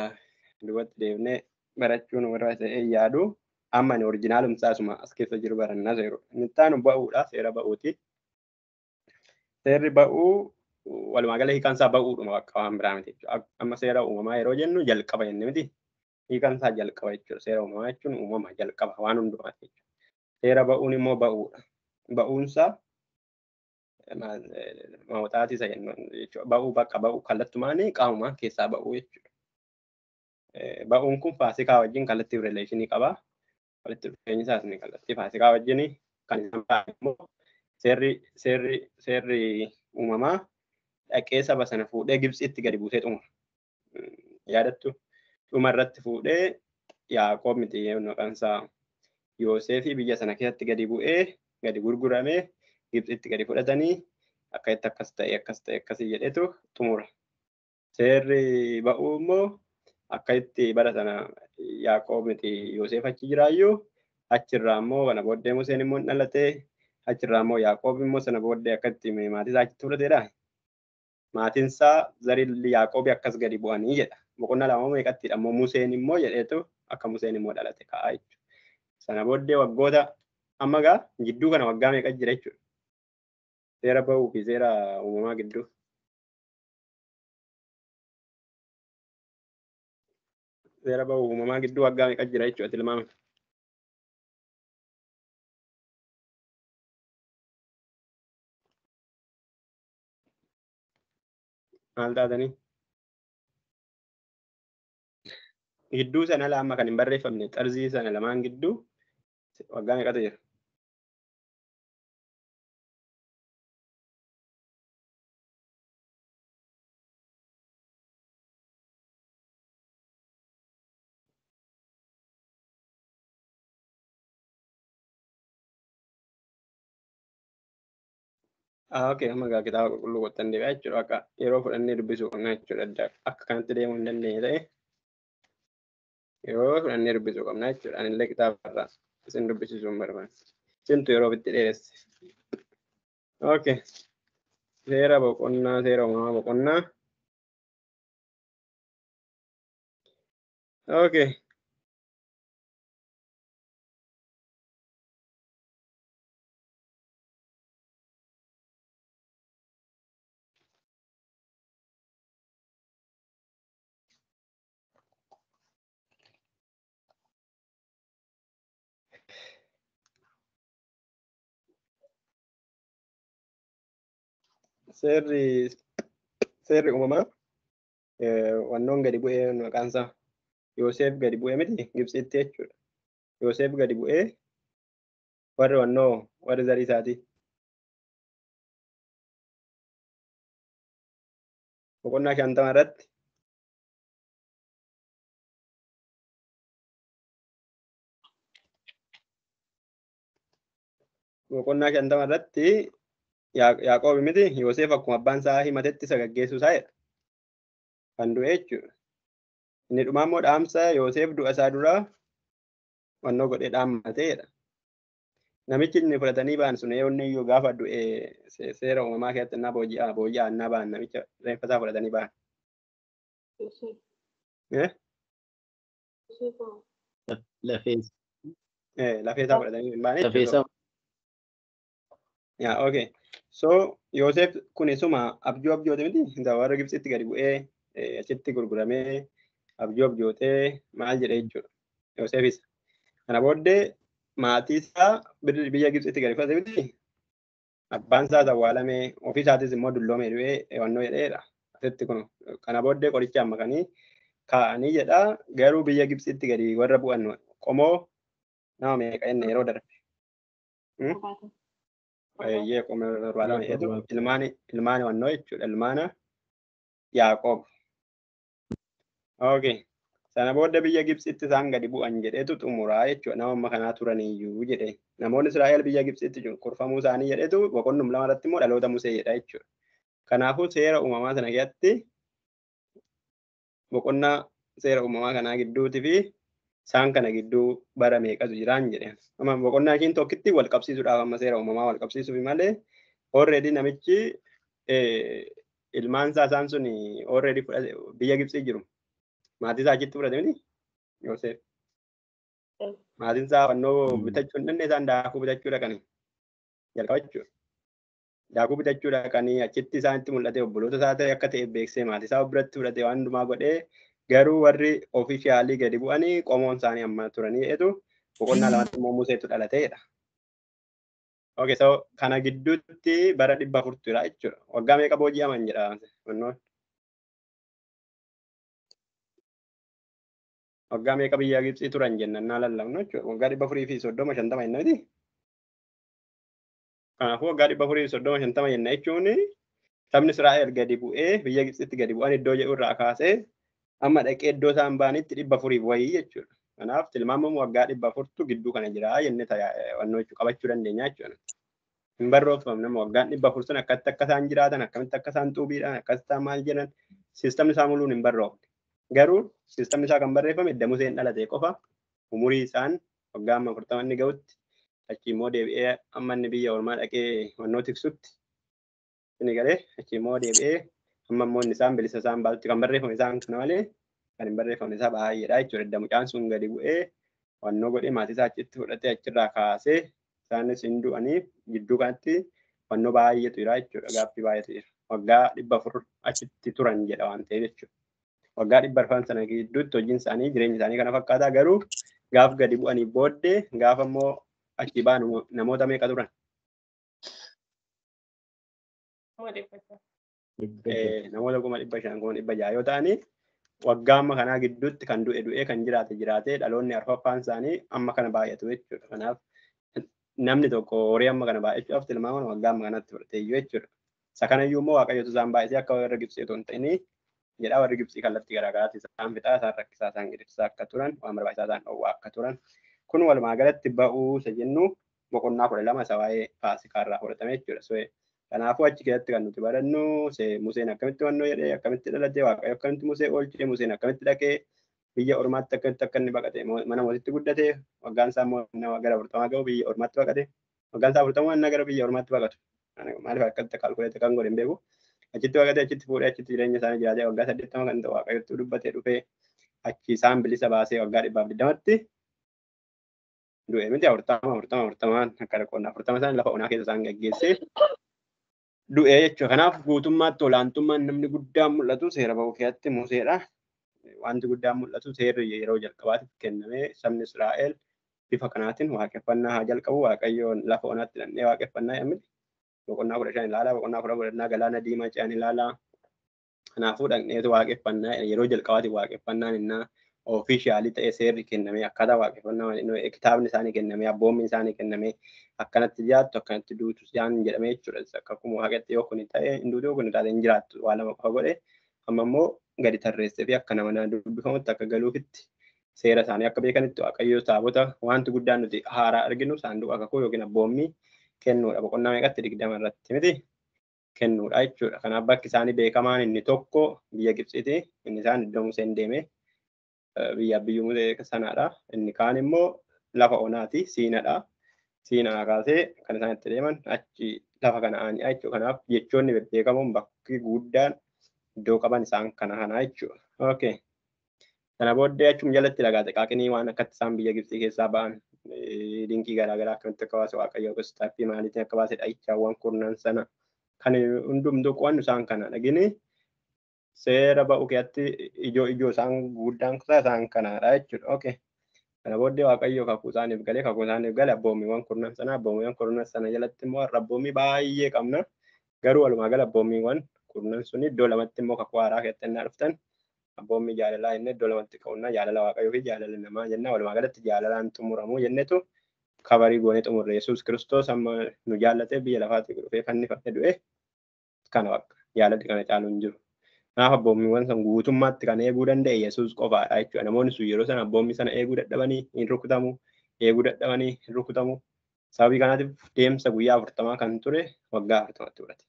duubatti deemnee barachuun warra ta'ee yaadu amma ani orjinaalumsaa asuma as keessa jiru barannaa seeru. Inni itti aanu ba'uudha seera ba'uuti. Seerri ba'uu walumaa gala hiikaan isaa ba'uudhuma bakka waan biraa miti jechuudha. Amma seera uumamaa yeroo jennu jalqaba jenne miti. Hiikaan isaa jalqaba jechuudha. Seera uumamaa jechuun uumama jalqaba waan hundumaati jechuudha. Seera ba'uun immoo ba'uudha. Ba'uunsaa mawxaatii isa jennu jechuudha. Ba'uu bakka ba'uu kallattumaanii qaamumaan keessaa ba'uu jechuudha. Ba'uun kun faasikaa wajjin kallattii rileeshinii qaba. Walitti dhufeenyi isaas ni kallattii faasikaa wajjin kan isaan ba'an immoo seerri seerri seerri uumamaa dhaqee saba sana fuudhee Gibxitti gadi buusee xumura. Yaadattu dhuma irratti fuudhee Yaaqoob miti maqaan isaa Yoosefii biyya sana keessatti gadi bu'ee gadi gurguramee Gibxitti gadi fudhatanii akka itti akkas ta'e akkas ta'e akkasii jedhetu xumura. Seerri ba'uu immoo akka itti bara sana Yaaqoob miti Yoosef achi jiraayyuu achirraa immoo kana booddee Museen immoo dhalatee achirraa immoo Yaaqoob immoo sana booddee akka itti maatii isaa achitti fudhateedha. Maatiin isaa zarii Yaaqoobi akkas gadi bu'anii jedha. Boqonnaa lama meeqattidha immoo Museen immoo jedheetu akka Museen immoo dhalate ka'a jechuudha. Sana booddee waggoota amma gaa gidduu kana waggaa meeqa jira jechuudha. Seera ba'uu fi seera uumamaa gidduu. Seera ba'uu uumamaa gidduu waggaa meeqa jira jechuudha tilmaama. Maal taatanii? Gidduu sana lama kan hin barreeffamne xarzii sana lamaan gidduu waggaa meeqatu jira? Okay, amma egaa kitaaba qulqulluu qottan deebi'aa jechuudha. Akka yeroo fudhannee dubbisuu qabna jechuudha. Akka kanatti deemuu hin dandeenye ta'e yeroo fudhannee dubbisuu qabna jechuudha. Anillee kitaaba irraa isin dubbisiisuu hin barbaanne. Isintu yeroo ofitti dheeresse. Okay. Seera boqonnaa, seera uumamaa boqonnaa. Okay. Seerri uumamaa wannoon gadi bu'ee maqaan isaa Yoosef gadi bu'ee miti Gibxitti jechuudha. Yoosef gadi bu'ee warri wannoo warri zarii isaati. Boqonnaa 50 irratti boqonnaa 50 irratti Yaaqoob miti Yoosef akkuma abbaan isaa himatetti isa gaggeessuu isaa jedha. Kan du'e jechuudha. Inni dhumaa immoo dhaamsa Yoosef du'a isaa dura wannoo godhee dhaammateedha. Namichi inni fudhatanii ba'an sun eenyu iyyuu gaafa du'e seera uumamaa keessatti innaa booji'aa innaa ba'an namicha reenfa isaa fudhatanii ba'an. Lafee isaa fudhatanii hin baane jechuudha. Yaa okay. So Yoosef kun isuma abjuu abjoote miti warra Gibxitti gadi bu'ee achitti gurguramee abjuu abjootee maal jedhee jechuudha. Yoosefis. Kana booddee maatii isaa biyya Gibxitti gadi fudhate miti. Abbaan isaas awwaalamee ofii isaatis immoo dulloomee du'ee wannoo jedheedha. Asitti kun kana booddee qoricha makanii kaa'anii jedha. Garuu biyya Gibxitti gadi warra bu'an qomoo nama meeqa inni yeroo darbe. Eeyyee qomoo 70 jedhu ilmaan wannoo jechuudha. Ilmaana Yaaqoob. Okay. Sana booda biyya Gibxitti isaan gadi bu'an jedheetu xumuraa jechuudha. Nama amma kanaa turaniyyuu jedhe. Namoonni Israa'el biyya Gibxitti cunqurfamuu isaanii jedheetu boqonnum 2 irratti immoo dhaloota Musee jedha jechuudha. Kanaafuu seera uumamaa sana keessatti boqonnaa seera uumamaa kanaa gidduutii fi isaan kana gidduu bara meeqatu jiraan jedhe. Amma boqonnaa ishiin tokkitti wal qabsiisuudhaaf amma seera uumamaa wal qabsiisuuf malee already namichi ilmaan isaa isaan sun already fudhate biyya Gibxii jiru. Maatii isaa achitti fudhate miti Yoosef. Maatiin isaa fannoo bitachuu hin dandeenye isaan daakuu bitachuu dhaqanii jalqaba jechuudha. Daakuu bitachuu dhaqanii achitti isaanitti mul'ate obboloota isaa ta'e akka ta'e beeksisee maatii isaa biratti fudhate waan hundumaa godhee garuu warri ofiishaalii gadi bu'anii qomoon isaanii amma turanii jedhetu boqonnaa 2tti immoo Museetu dhalateedha. Okay, so kana gidduutti bara 400 jira jechuudha. Waggaa meeqa booji'aman jedha wannoon. Waggaa meeqa biyya Gibxii turan jenna naa lallabnu jechuudha. Waggaa 430 50 jenna miti. Kanaafuu waggaa 430 50 jenna jechuun sabni Israa'el gadi bu'ee biyya Gibxitti gadi bu'an iddoo jedhu irraa kaasee amma dhaqee iddoo isaan ba'anitti 400 wayii jechuudha. Kanaaf tilmaamamu waggaa 400 gidduu kana jira jennee wannoo jechuu qabachuu dandeenya jechuudha. Hin barreeffamne nama waggaan 400 sun akkatti akka isaan jiraatan akkamitti akka isaan xuubiidhaan akkasitti isaan maal jedhan siistamni isaa muluun hin barreeffamne. Garuu siistamni isaa kan barreeffame edda Museen dhalate qofa umurii isaan waggaa amma 40 inni ga'utti achi immoo deebi'ee amma inni biyya ormaa dhaqee wannoo tiksutti inni galee achi immoo deebi'ee amma immoo inni isaan bilisa isaan baasutti kan barreeffame isaan kana malee kan hin barreeffamne isaa baay'eedha jechuudha. Edda mucaan sun gadi bu'ee wannoo godhee maatii isaa achitti fudhatee achirraa kaasee isaanis hin du'anii gidduu kanatti wannoo baay'eetu jira jechuudha. Gaaffii baay'eetu jira. Waggaa 400 achitti turan jedha waan ta'eef jechuudha. Waggaa 400 sana gidduutti hojiin isaanii jireenyi isaanii kana fakkaata. Garuu gaaf gadi bu'anii booddee gaafa immoo achi ba'an namoota meeqa turan? Namoota 500,000 600,000 yoo ta'ani waggaa amma kanaa gidduutti kan du'e du'ee kan jiraate jiraate dhaloonni arfaffaan isaanii amma kana baay'atu jechuudha. Kanaaf namni tokko horii amma kana baay'achuudhaaf tilmaaman waggaa amma kanatti fudhatee jechuudha. Isa kanayyuu immoo Waaqayyotu isaan baay'isee akka warra Gibxii otoo hin ta'in jedhaa warri Gibxii kallattii garaagaraatti isaan fixaa isaan rakkisaa isaan gidirsaa akka turan waan barbaachisaa isaan dhowwaa akka turan kun walumaa galatti ba'uu isa jennu boqonnaa 12 isa waa'ee Faasikaa irraa fudhatame jechuudha. Kanaafuu achi keessatti kan nuti barannu Museen akkamitti wannoo jedhee akkamitti dhalate Waaqayyo akkamitti Musee oolchee Museen akkamitti dhaqee biyya ormaatti akkamitti akka inni baqate mana mootitti guddate waggaan isaa immoo nama gara 40 ga'u biyya ormaatti baqate waggaan isaa 40 inni gara biyya ormaatti baqatu maaliif akkamitti kaalkuleeta kan godhe hin beeku achitti baqate achitti fuudhee achitti jireenya isaanii jiraatee waggaa 80 kan ta'u Waaqayyotti dubbatee dhufee achi isaan bilisa baasee waggaa 120tti du'e miti 40 40 40 akka qonnaa 40 isaan lafa onaa keessa isaan geggeessee du'e jechuudha. Kanaaf guutummaatti olaantummaan namni guddaan mul'atu seera ba'uu keessatti Museedha. Wanti guddaan mul'atu seerri yeroo jalqabaatiif kennamee sabni Israa'el bifa kanaatiin waaqeffannaa haa jalqabu. Waaqayyoon lafa onaatti dhandhee waaqeffannaa jedhamti. Boqonnaa 15 ilaalaa, boqonnaa 14 galaana diimaa ce'an ilaalaa. Kanaafuu dhaqneetu waaqeffannaa yeroo jalqabaatiif waaqeffannaan innaa ofiishaalii ta'ee seerri kennamee akkaataa waaqeffannaa kitaabni isaanii kennamee abboommi isaanii kennamee akkanatti jiraattu akkanatti duutu isaan jedhamee jechuudha. Akkuma waaqatti yoo kun ta'e hin duutu yoo kun taate hin jiraattu waa lama qofa godhe amma immoo gadi tarreessee fi akka nama dubbifamutti akka galuufitti seera isaanii akka beekanitti Waaqayyo taabota wanti guddaan nuti haaraa arginu saanduqa kakuu yookiin abboommii kennuudha. Boqonnaa meeqatti 20 irratti miti kennuudha jechuudha. Kanaaf bakki isaanii beekamaan inni tokko biyya Gibxiiti. Inni isaan iddoo Museen deeme biyya biyyuu Musee sanaadha. Inni kaan immoo lafa onaati Siinaadha. Siinaa kaasee kan isaan itti deeman achi lafa Kana'aanii jechuudha. Kanaaf jechoonni bebbeekamoon bakki guddaan iddoo qaban isaan kana kanaa jechuudha. Okay. Sana booddee achuma jalatti dhagaa xiqaaqinii waan akkatti isaan biyya Gibxii keessaa ba'an dinqii garaagaraa akkamitti akka baase Waaqayyo gosa maaliitiin akka baase dhahichaawwan kurnan sana kan hundumtuu qo'annu isaan kana dhagini seera ba'uu keessatti ijoo ijoo isaan guddaan isaan kanaadha jechuudha. Okay. Kana booddee Waaqayyo kakuu isaaniif galee kakuu isaaniif gale abboommiiwwan kurnan sana abboommiiwwan kurnan sana jalatti immoo har'a abboommii baay'ee qabna. Garuu walumaa gala abboommiiwwan kurnan suni iddoo lamatti immoo kakuu haaraa keessatti innaa dhuftan abboommii jaalalaa jennee iddoo lamatti qabna jaalala Waaqayyoo fi jaalala namaa jenna walumaa galatti jaalalaan xumuramu jennetu kabarii goonee xumurre Yesuus Kiristoos amma nu jaallatee biyya lafaatti dhufee fannifamee du'e kana bakka jaalalli kana caalu hin jiru. Kanaaf abboommiiwwan san guutummaatti kan eeguu danda'e Yesuus qofaadha jechuudha. Namoonni sun yeroo sana abboommii sana eeguu dadhabanii hin rukutamu, eeguu dadhabanii hin rukutamu. Sababii kanaatiif deemsa guyyaa 40 kan ture waggaa 40tti fudhate.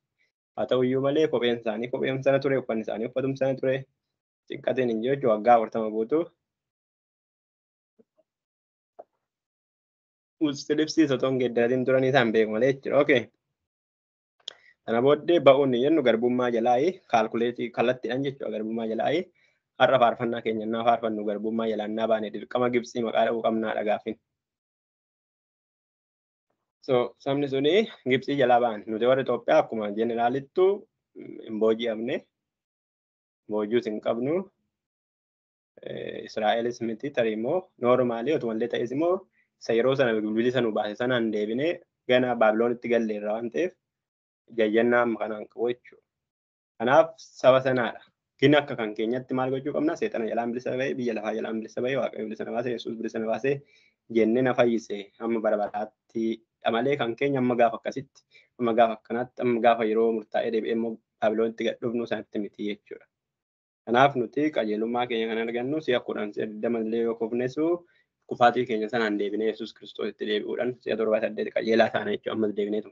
Haa ta'u iyyuu malee kopheen isaanii kopheen sana ture, uffanni isaanii uffatum sana ture. Cinqateen hin jiru jechuudha waggaa 40 guutuu. Usti otoo hin geeddaratiin turanii isaan beeku malee jechuudha. Okay. Kana booddee ba'uun jennu garbummaa jalaayi kaalkuleetii kallattiidhaan jechuudha garbummaa jalaayi har'a faarfannaa keenya innaa faarfannu garbummaa jalaa innaa baane dirqama Gibxii maqaa dha'uu qabnaadha gaafin. So sabni suni Gibxii jalaa ba'an nuti warra Itoophiyaa akkuma jeneraalittu hin booji'amne boojuus hin qabnu Israa'elis miti tarii immoo noormaalii otuma illee ta'es immoo isa yeroo sana bilisa nu baase sanaan deebinee gana Baabiloonitti galleerra waan ta'eef jayyannaa amma kanaan qabu jechuudha. Kanaaf saba sanaadha. Gin akka kan keenyatti maal gochuu qabna? Seexana jalaan bilisa ba'e, biyya lafaa jalaan bilisa ba'e, Waaqayyo bilisa na baase, Yesuus bilisa na baase jennee na fayyise amma bara baraatti malee kan keenya amma gaafa akkasitti, amma gaafa akkanaatti, amma gaafa yeroo murtaa'ee deebi'ee immoo Baabiloonitti gad dhufnu sanatti miti jechuudha. Kanaaf nuti qajeelummaa keenya kan argannu si'a 10 si'a 20 illee yoo kufnesu kufaatii keenya sanaan deebinee Yesuus Kiristoositti deebi'uudhaan si'a 7 8 qajeelaa taana jechuudha ammas deebineetu.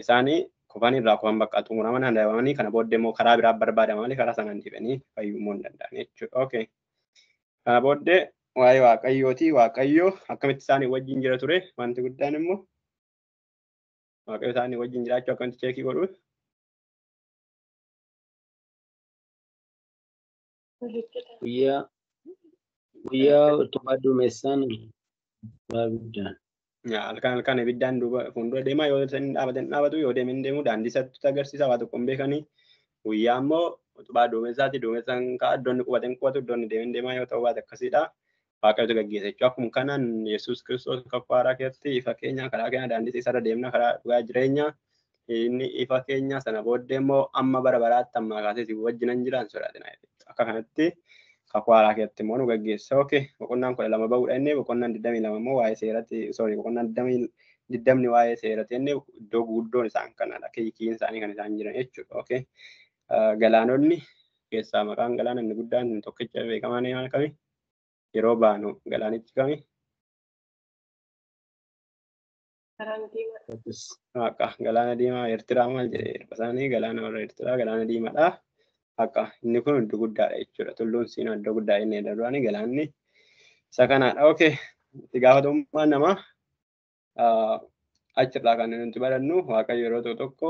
Isaanii kufan irraa kufan bakka xumuraman handabamanii kana booddee immoo karaa biraa barbaadaman malee karaa sanaan deebi'anii fayyummoo hin danda'an jechuudha. Okay. Kana booddee waa'ee Waaqayyooti. Waaqayyo akkamitti isaanii wajjin jira ture wanti guddaan immoo Waaqayyo isaanii wajjin jiraachuu akkamitti cheekii godhu? Guyyaa utubaa duumessaan ibiddaan. Halkan halkan ibiddaan duuba fuuldura deemaa yoo isaan dhaabatan dhaabatu yoo deeman deemu daandii isaatti agarsiisa waa tokko hin beekanii guyyaa immoo Utubaa duumessaati. Duumessaan ka'a iddoon inni qubate hin qubatu iddoon inni deemee deemaa yoo ta'u baate akkasiidha. Waaqayyotu gaggeessa jechuudha. Akkuma kanaan Yesuus Kiristoos kakuu haaraa keessatti ifa keenya karaa keenya daandii isarra deemna karaa dhugaa jireenya inni ifa keenya sana booddee immoo amma bara baraatti ammaa kaasee si wajjinan jiraan sodaatina. Akka kanatti kakuu haaraa keessatti immoo nu gaggeessa. Okay, boqonnaan 12 ba'uudha inni boqonnaan 22 immoo waa'ee seeratti sorry boqonnaan 20 waa'ee seeratti inni iddoo gurguddoon isaan kanadha. Kiikiin isaanii kan isaan jiran jechuudha. Okay. Galaanonni keessaa maqaan galaana inni guddaan tokkicha beekamaan maal kami? Yeroo baanu galaanichi kami? Akka galaana diimaa Eertiraa maal jedhee erga isaanii galaana warra Eertiraa galaana diimaadha. Akka inni kun iddoo guddaadha jechuudha. Tulluun Siinaa iddoo guddaa inni duraanii galaanni isa kanaadha. Okay. Itti gaafatamummaan namaa achirraa kan nuti barannu Waaqayyo yeroo tokko tokko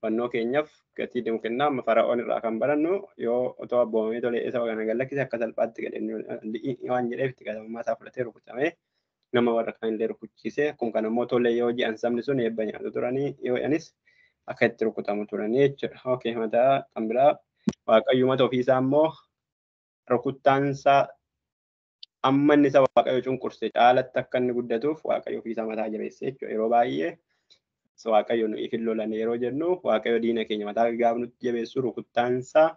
fannoo keenyaaf gatii deemu kennaa amma Fara'oon irraa kan barannu yoo otoo abboomamee tolee isa kana gad lakkise akka salphaatti gad waan jedheef itti gaafatamummaa isaa fudhatee rukutamee nama warra kaan illee rukuchiise akkuma kana immoo tolee yoo ji'an sabni sun eebba nyaatu turanii yoo anis akka itti rukutamu turanii jechuudha. Okay, mataa kan biraa Waaqayyo mata ofiisaa immoo rukuttaansaa amma inni isa Waaqayyo cunqurse caalatti akka inni guddatuuf Waaqayyo ofiisaa mataa jabeesse jechuudha. Yeroo baay'ee Waaqayyo nu ifin lolan yeroo jennu Waaqayyo diina keenya mataa gaaf nutti jabeessu rukuttaansaa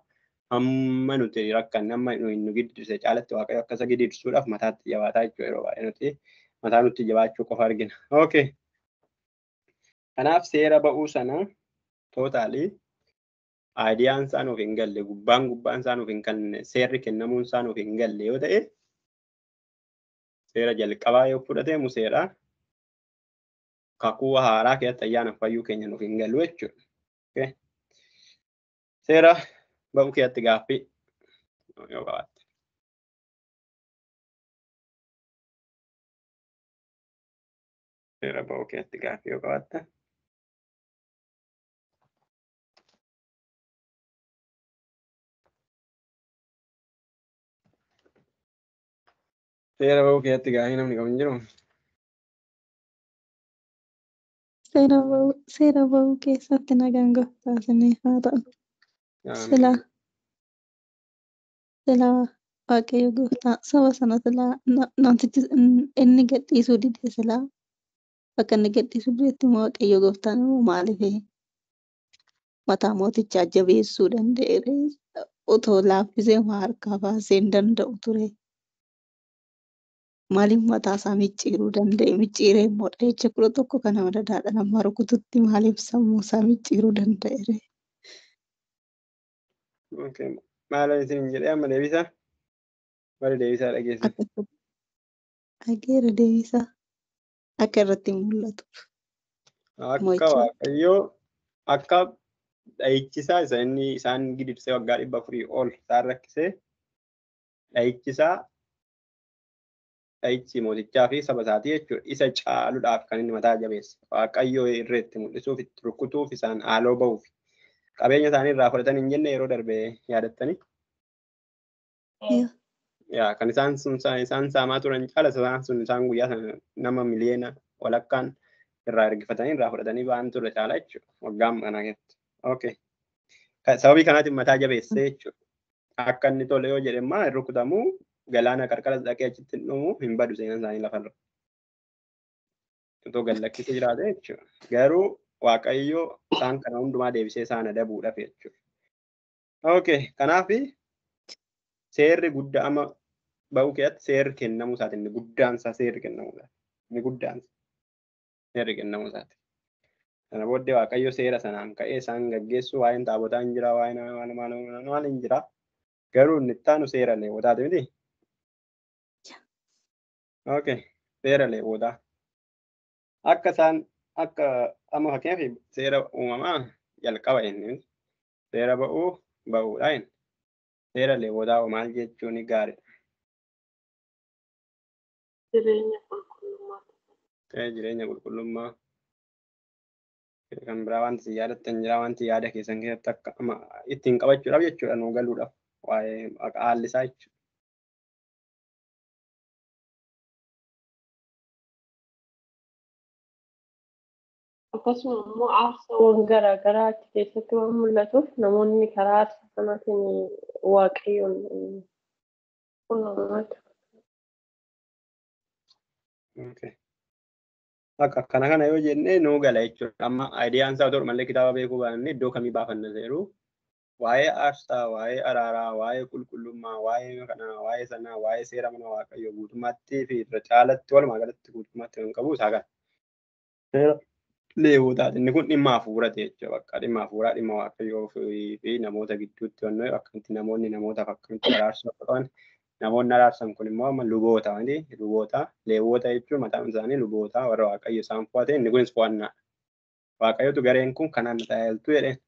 hamma nuti rakkanne hamma nu gidirse caalatti Waaqayyo akka isa gidirsuudhaaf mataatti jabaataa jechuudha. Yeroo baay'ee nuti mataa nutti jabaachuu qofa argina. Okay. Kanaaf seera ba'uu sana tootaalii aayidiyaan isaa nuuf hin galle gubbaan gubbaan isaa nuuf hin kenne seerri kennamuun isaa nuuf hin galle yoo ta'e seera jalqabaa yoo fudhate Museedha. Kakuu haaraa keessatti ayyaana fayyuu keenya nuuf hin galu jechuudha. Okay. Seera ba'uu keessatti gaaffii yoo qabaatte. Seera ba'uu keessatti gaaffii yoo qabaatte. Seera ba'uu keessatti gaaffii namni qabu hin jiru. Seera ba'uu keessatti nagaan gooftaa isiniif haa ta'u. Silaa silaa Waaqayyo gooftaa saba sana silaa namtichi inni gadhiisuu dide silaa bakka inni gadhiisuu didetti immoo Waaqayyo gooftaan immoo maaliif mataa mootichaa jabeessuu danda'e otoo laaffisee harkaa baasee hin danda'u ture. Maaliif mataa isaa micciiruu danda'e? Micciiree immoo dhahicha 11 kana madadaadha nama rukututti maaliif sammuu isaa micciiruu danda'e? Okay. Maal isin jedhee amma deebisaa? Warri deebisaa dhageesse. Dhageera deebisaa. Akka irratti mul'atu. Akka Waaqayyoo akka dhahichisaa isa inni isaan gidirsee waggaa 400 ol isaan rakkisee dhahichisaa dhahichi mootichaa fi saba isaatii jechuudha. Isa caaluudhaaf kan inni mataa jabeesse. Waaqayyoo irreetti mul'isuuf itti rukutuuf isaan haaloo ba'uuf. Qabeenya isaanii irraa fudhatan hin jenne yeroo darbe yaadattanii. Yaa kan isaan sun isaan saamaa turan caala isaan sun isaan guyyaa sana nama miliyoona walakkaan irraa ergifatanii irraa fudhatanii ba'an ture caala jechuudha. Waggaa kana keessatti. Okay. Sababii kanaatiin mataa jabeesse jechuudha. Akka inni tole yoo jedhe immoo hin rukutamu galaana qarqara dhaqee achitti hin dhumu hin badu seenaan isaanii lafarra. Otoo gad lakkisee jiraate jechuudha. Garuu Waaqayyo isaan kana hundumaa deebisee isaan adabuudhaaf jechuudha. Okay, kanaaf seerri guddaa amma ba'uu keessatti seerri kennamuu isaati inni guddaan isaa seerri kennamuu isaati. Inni guddaan seerri kennamuu isaati. Kana booddee Waaqayyo seera sanaan ka'ee isaan gaggeessu waa'een taabotaa hin jira waa'een maal maal maal hin jira. Garuu inni itti aanu seera Leewwotaati miti? Okay, seera Leewwotaa. Akka isaan akka amma fakkeenyaaf seera uumamaa jalqaba inni seera ba'uu ba'uudha inni. Seera Leewwotaa maal jechuun gaariidha? Jireenya qulqullummaa. Jireenya qulqullummaa. Kan biraa wanti isin yaadattan jira wanti yaada keessan keessatti akka amma ittiin qabachuudhaaf jechuudha nuu galuudhaaf waa'ee haalli isaa jechuudha. Akkasuma immoo aarsaawwan garaa garaa achi keessatti waan mul'atuuf namoonni karaa aarsaa sanaatiin waaqayyoon quunnamu. Okay. Akka akkana kana yoo jenne nuu gala jechuudha. Amma aayidiyaan isaa otoo malee kitaaba beekuu baanne iddoo kamii baafanna seeru waa'ee aarsaa, waa'ee araaraa, waa'ee qulqullummaa, waa'ee kanaa, waa'ee sanaa, waa'ee seera mana waaqayyoo guutummaatti fi irra caalatti walumaa galatti guutummaatti kan qabu isaa kana. Seera Leewwotaati. Inni kun dhimma hafuuraati jechuudha. Bakka dhimma hafuuraa, dhimma waaqayyoo fi namoota gidduutti waan akkamitti namoonni namootaaf akkamitti araarsuu akka qaban namoonni araarsan kun immoo amma luboota miti luboota Leewwota jechuun mataan isaanii luboota warra waaqayyo isaan fo'ate inni kunis fo'annaa. Waaqayyotu gareen kun kanaan na tajaajiltu jedheen.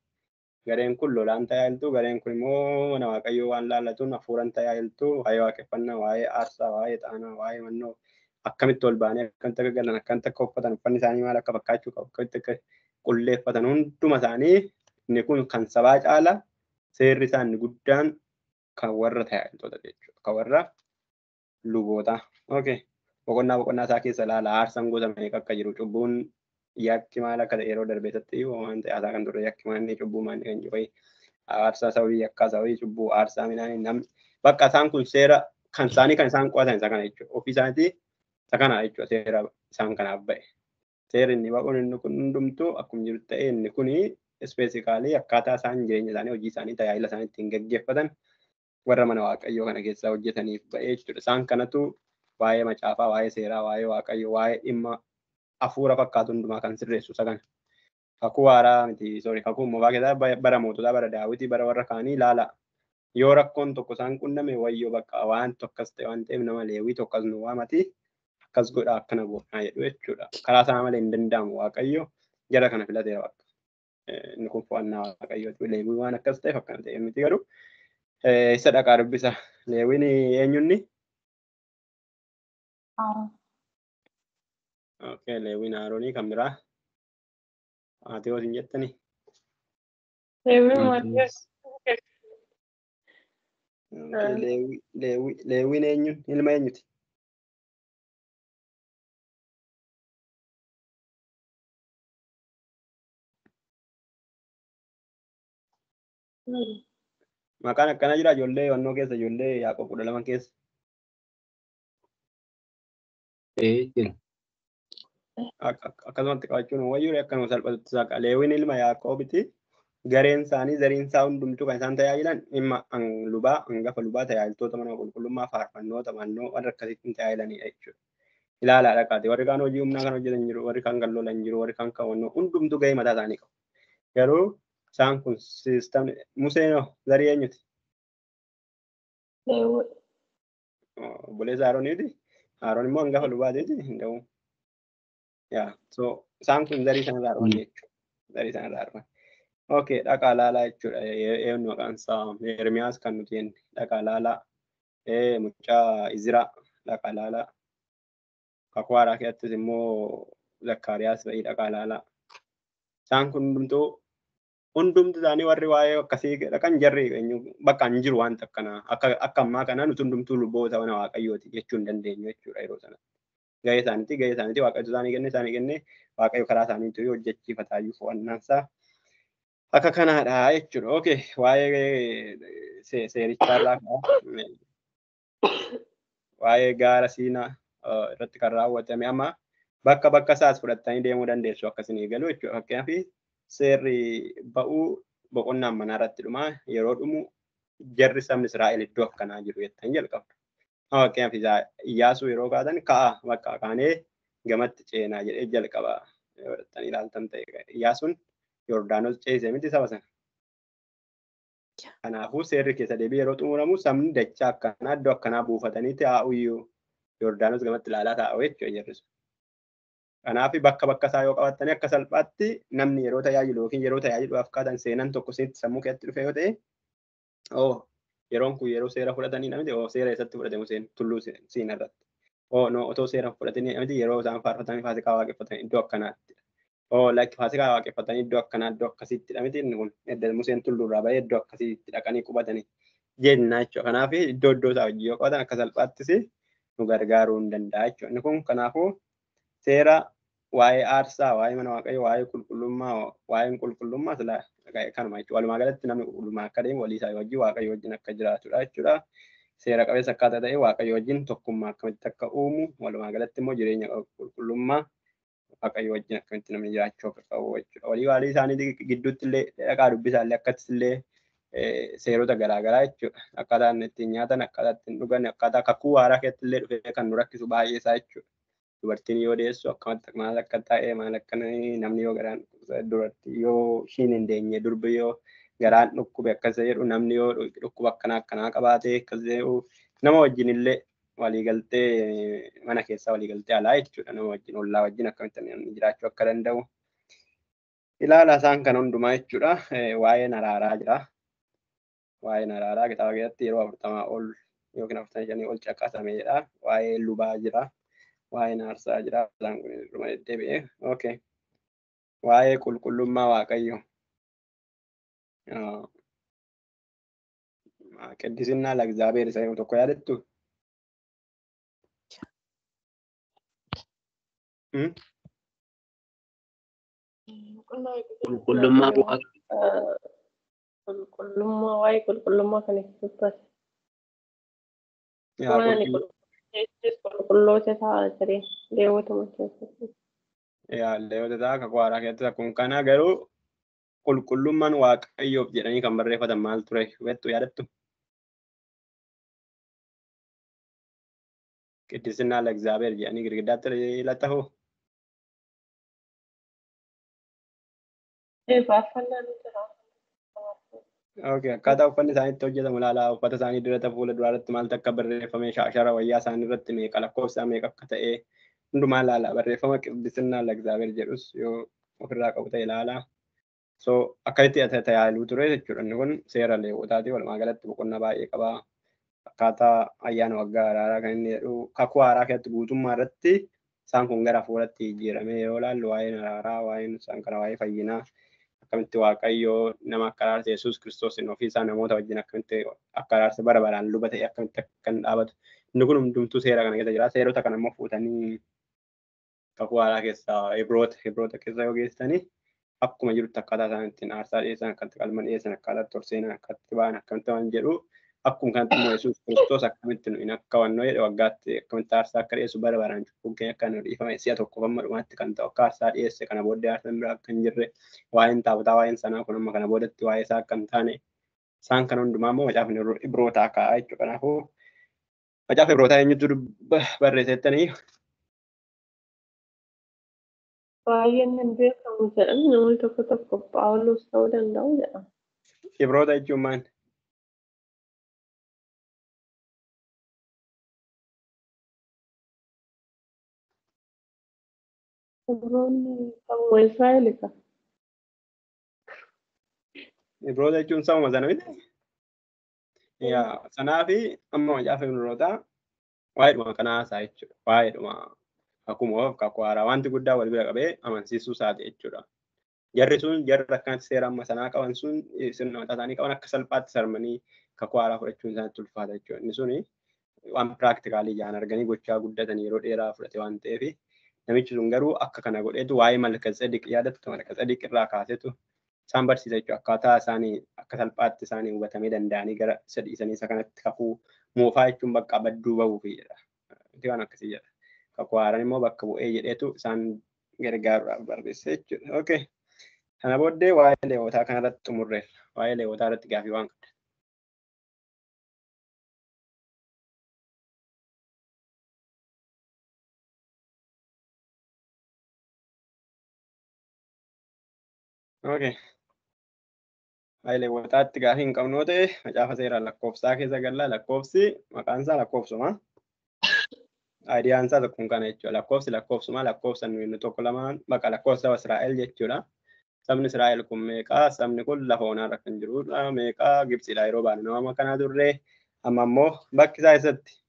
Gareen kun lolaan tajaajiltu, gareen kun immoo mana waaqayyoo waan laallatuun hafuuraan tajaajiltu, waa'ee waaqeffannaa, waa'ee aarsaa, waa'ee xaanaa, waa'ee mannoo akkamitti ol ba'anii akkamitti akka galan, akkamitti akka uffatan, uffanni isaanii maal akka fakkaachuu qabu, akkamitti akka qulleeffatan hunduma isaanii inni kun kan sabaa caala seerri isaa inni guddaan kan warra tajaajiltoota jechuudha. Kan warra luboota. Okay. Boqonnaa boqonnaa isaa keessa ilaala. Aarsaan gosa meeqa akka jiru cubbuun yakki maal akka ta'e yeroo darbe isatti waan ta'e haasaa kan turre yakki maal cubbuu maal kan jiru aarsaa sababii yakkaa sababii cubbuu aarsaa midhaanii namni bakka isaan kun seera kan isaanii kan isaan qo'atan isa kana jechuudha. Ofii isaaniitii isa kana jechuudha seera isaan kanaaf ba'e. Seerri inni ba'uun inni kun hundumtuu akkuma jiru ta'e inni kuni ispeesikaalii akkaataa isaan jireenya isaanii hojii isaanii tajaajila isaanii ittiin gaggeeffatan warra mana waaqayyoo kana keessaa hojjetaniif ba'ee jechuudha. Isaan kanatu waa'ee macaafaa, waa'ee seeraa, waa'ee waaqayyoo, waa'ee dhimma hafuura fakkaatu hundumaa kan sirreessu isa kana. Kakuu haaraa miti, sorry, kakuu moofaa keessaa bara moototaa, bara daawwitii, bara warra kaanii ilaala. Yoo rakkoon tokko isaan qunname wayyoo bakka waan tokkos ta'e waan ta'eef nama Leewwii tokkos nu waamati akkas godha akkana goonaa jedhu jechuudha. Karaa isaa malee hin danda'amu waaqayyo jara kana filateera bakka. Inni kun fo'annaa waaqayyooti. Leewwii waan akkas ta'eef akkana ta'e miti garuu isa dhaqaa dubbisa. Leewwiin eenyunni? Aaroon. Okay, Leewwiin Aaroonii kan biraa. Maatewos hin jettanii? Leewwiin Maatewos. Okay, Leewwiin eenyuun? Ilma eenyuti? Maqaan akkanaa jira ijoollee wannoo keessa ijoollee Yaaqoob 12 keessa. Ee jira. Akkasumatti qabachuun wayyuu akkanuma salphatutti saqa. Leewwiin ilma Yaaqoobiti. Gareen isaanii zariin isaa hundumtuu kan isaan tajaajilan dhimma lubaa hangafa lubaa tajaajiltoota mana qulqullummaa faarfannoota mannoo warra akkasiitti tajaajilanidha jechuudha. Ilaalaa dhaqaati. Warri kaan hojii humnaa kan hojjetan jiru, warri kaan kan lolan jiru, warri kaan kan wannoo hundumtuu gahee mataa isaanii qabu. Garuu isaan kun siistamni Museen hoo zarii eenyuti? Leewwii. Obboleessa Arooniiti. Aroon immoo hangafa lubaatiiti hin ta'u. Yaa so isaan kun zarii sanarraa dhufan jechuudha. Zarii sanarraa dhufan. Okay, dhaqaa laalaa jechuudha. Eenyu maqaan isaa Ermiyaas kan nuti jenne dhaqaa laalaa. Mucaa Iziraa dhaqaa laalaa. Kakuu haaraa keessattis immoo Zakkaariyaas ba'ii dhaqaa laalaa. Isaan kun hundumtuu hundumti isaanii warri waa'ee akkasii dhaqan jarri bakka hin jiru wanta akkanaa akka ammaa kanaa nuti hundumtuu luboota mana waaqayyooti jechuu hin dandeenyu jechuudha yeroo sanatti. Gahee isaaniiti waaqayyo isaanii kenne waaqayyo karaa isaaniitu hojjechiifataayyuu fo'annaansaa akka kanaadha jechuudha. Okay, waa'ee seerichaarraa waa'ee gaara Siinaa irratti kan raawwatame amma bakka bakka isaas fudhattanii deemuu dandeessu akkasinii galu jechuudha. Fakkeenyaaf seerri ba'uu boqonnaan manaa irratti dhuma yeroo dhumu jarri sabni Israa'el iddoo akkanaa jiru jettanii jalqabdu. Fakkeenyaaf Iyyaasuu yeroo kaatan ka'a bakka kaanee gamatti ceenaa jedhee jalqaba jettanii ilaaltan ta'e Iyyaasuun Yordaanos ceesee miti saba sana. Kanaafuu seerri keessa deebii yeroo xumuramu sabni dachaa akkanaa iddoo akkanaa buufatanii taa'u iyyuu Yordaanos gamatti ilaalaa taa'u jechuudha jarri sun. Kanaaf bakka bakka isaa yoo qabattanii akka salphaatti namni yeroo tajaajilu yookiin yeroo tajaajiluudhaaf kaatan seenan tokko sitti sammuu keessatti dhufe yoo ta'e oo yeroon kun yeroo seera fudhatanii namni oo seera eessatti fudhate Museen tulluu Siinaa irratti. Oo no otoo seera fudhatanii namni yeroo isaan faarfatanii faasikaa waaqeffatanii iddoo akkanaatti. Oo lakki faasikaa waaqeffatanii iddoo akkanaa iddoo akkasiitti miti inni kun edda Museen tulluu irraa bahee iddoo akkasiitti dhaqanii qubatanii jenna jechuudha. Kanaaf iddoo iddoo isaa hojii yoo qabatan akka salphaattis nu gargaaruu hin danda'a jechuudha. Inni kun kanaafuu seera Waa'ee aarsaa, waa'ee mana waaqayyoo, waa'ee qulqullummaa, waa'een qulqullummaa silaa kanuma jechuudha. Walumaa galatti namni qulqullummaa akka deemu walii isaa wajjin waaqayyo wajjin akka jiraatudha jechuudha. Seera qabeessa akkaataa ta'e waaqayyo wajjin tokkummaa akkamitti akka uumu, walumaa galatti immoo jireenya qulqullummaa waaqayyo wajjin akkamitti namni jiraachuu akka qabu jechuudha. Walii walii isaanii gidduutti illee dhaqaa dubbisaa illee akkatti illee seerota garaagaraa jechuudha. Akkaataa ittiin nyaatan, akkaataa ittiin dhugan, akkaataa kakuu haaraa keessatti illee dhufee kan nu rakkisu baay'ee isaa jechuudha. Dubartiin yoo deessu akkamitti maal akka ta'e maal akka namni yoo garaan dubartii yoo ishiin hin deenye durbi yoo garaan dhukkube akkas jedhu namni yoo dhukkuba akkanaa akkanaa qabaate akkas jedhu nama wajjin illee waliigaltee mana keessaa waliigaltee alaa jechuudha. Nama wajjin ollaa wajjin akkamitti namni jiraachuu akka danda'u ilaala isaan kan hundumaa jechuudha. Waa'een araaraa jira. Waa'een araaraa kitaaba keessatti yeroo 40 ol yookiin 45 ol caqasamee jira. Waa'ee lubaa jira. Waa'een aarsaa jira. Isaan kun dhuma deddeebi'ee. Okay. Waa'ee qulqullummaa Waaqayyoo. Qiddisinaa ለእግዚአብሔር isa yeroo tokko yaadattu? Qulqullummaa Waaqayyoo. Qulqullummaa waa'ee qulqullummaa kan itti dubbate. Qulqulloota ta'a jiree Leewwotuma keessatti. Yaa Leewwota ta'a kakuu haaraa keessatti akkuma kana garuu qulqullummaan Waaqayyoof jedhanii kan barreeffatan maal ture hubattu yaadattu? Qiddisinaa ለእግዚአብሔር jedhanii girgiddaatti laxxafu. Faarfannaan jira. Okay, akkaataa uffanni isaanii itti hojjetamu ilaalaa. Uffata isaanii dirata fuula duraa irratti maaltu akka barreeffame, shaashara wayyaa isaanii irratti meeqa lakkoofsa meeqa akka ta'e hundumaa ilaalaa. Barreeffama qiddisinaa ለእግዚአብሔር jedhus yoo ofirraa qabu ta'e ilaalaa. So akkasitti tajaajiluu ture jechuudha. Inni kun seera Leewwotaati. Walumaa galatti boqonnaa baay'ee qaba. Akkaataa ayyaana waggaa araaraa kan inni jedhu kakuu haaraa keessatti guutummaa irratti isaan kun gara fuulatti jijjiiramee yeroo ilaallu waa'een araaraa, waa'een isaan kana waa'ee fayyinaa akkamitti Waaqayyoo nama akka araarse Yesuus Kiristoos ofii isaa namoota wajjin akkamitti akka araarse bara baraan luba ta'e akkamitti akka inni dhaabatu. Inni kun hundumtuu seera kana keessa jira. Seerota kana immoo fuutanii kakuu haaraa keessaa Ibroota keessa yoo geessanii akkuma jirutti akkaataa isaan ittiin aarsaa dhiyeessan, akkamitti qalma dhiyeessan, akkaataa itti ol seenan, akkamitti ba'an, akkamitti waan jedhu akkuma kanatti immoo Yesuus Kiristoos akkamitti nu akka wannoo jedhe waggaatti akkamitti aarsaa akka dhiyeessu bara baraan cubbuun keenya akka nu dhiifame si'a tokkoof amma dhumaatti kan ta'u akka aarsaa dhiyeesse kana booddee aarsaan biraa akka hin jirre waa'een taabotaa waa'een sanaa kun amma kana boodatti waa'ee isaa akka hin taane isaan kana hundumaa immoo macaafni Ibrootaa kaa'a jechuudha. Kanaafuu macaafa Ibrootaa eenyutu barreessettanii? Baay'een hin beekamu jedhan namni tokko tokko Phaawulos ta'uu danda'u jedha. Ibroota jechuun maal? Ibroonni sabuma Israa'el ka. Ibroota jechuun sabuma sana miti? Yaa sanaafi amma macaafa Ibrootaa waa'eedhuma kanaa haasa'a jechuudha. Waa'eedhuma kakuu moofaaf kakuu haaraa wanti guddaa wal bira qabee amansiisuu isaati jechuudha. Jarri sun jarri akkanatti seera amma sanaa qaban sun sirna mataa isaanii qaban akka salphaatti sarmanii kakuu haaraa fudhachuun isaanitti ulfaata jechuudha. Inni suni waan piraaktikaalii ijaan arganii gochaa guddatan yeroo dheeraa fudhate waan ta'eef namichi sun garuu akka kana godheetu waa'ee Malka-Tsediq yaadattu Malka-Tsediq irraa kaasetu isaan barsiisa jechuudha. Akkaataa isaanii akka salphaatti isaanii hubatamee danda'anii gara isa dhiisanii isa kanatti kakuu moofaa jechuun bakka badduu bahuufi jedha. Wanti waan akkasii jedha. Kakuu haaraan immoo bakka bu'ee jedheetu isaan gargaaruudhaaf barreesse jechuudha. Okay. Kana booddee waa'ee Leewwotaa kanarratti xumurreerra. Waa'ee Leewwotaa irratti gaafii waan qabda. Okay. Waa'ee Leewwotaatti gaafii hin qabnu yoo ta'e macaafa seeraan lakkoofsaa keessa galla. Lakkoofsi maqaan isaa lakkoofsuma. Aayidiyaan isaa tokkoon kana jechuudha. Lakkoofsi lakkoofsuma lakkoofsa nuyi tokko lamaan bakka lakkoofsa saba Israa'el jechuudha. Sabni Israa'el kun meeqaa? Sabni kun lafa onaarra kan jirudha. Meeqaa? Gibxiidha yeroo baanu nama kanaa turre. Amma immoo bakki isaa eessatti?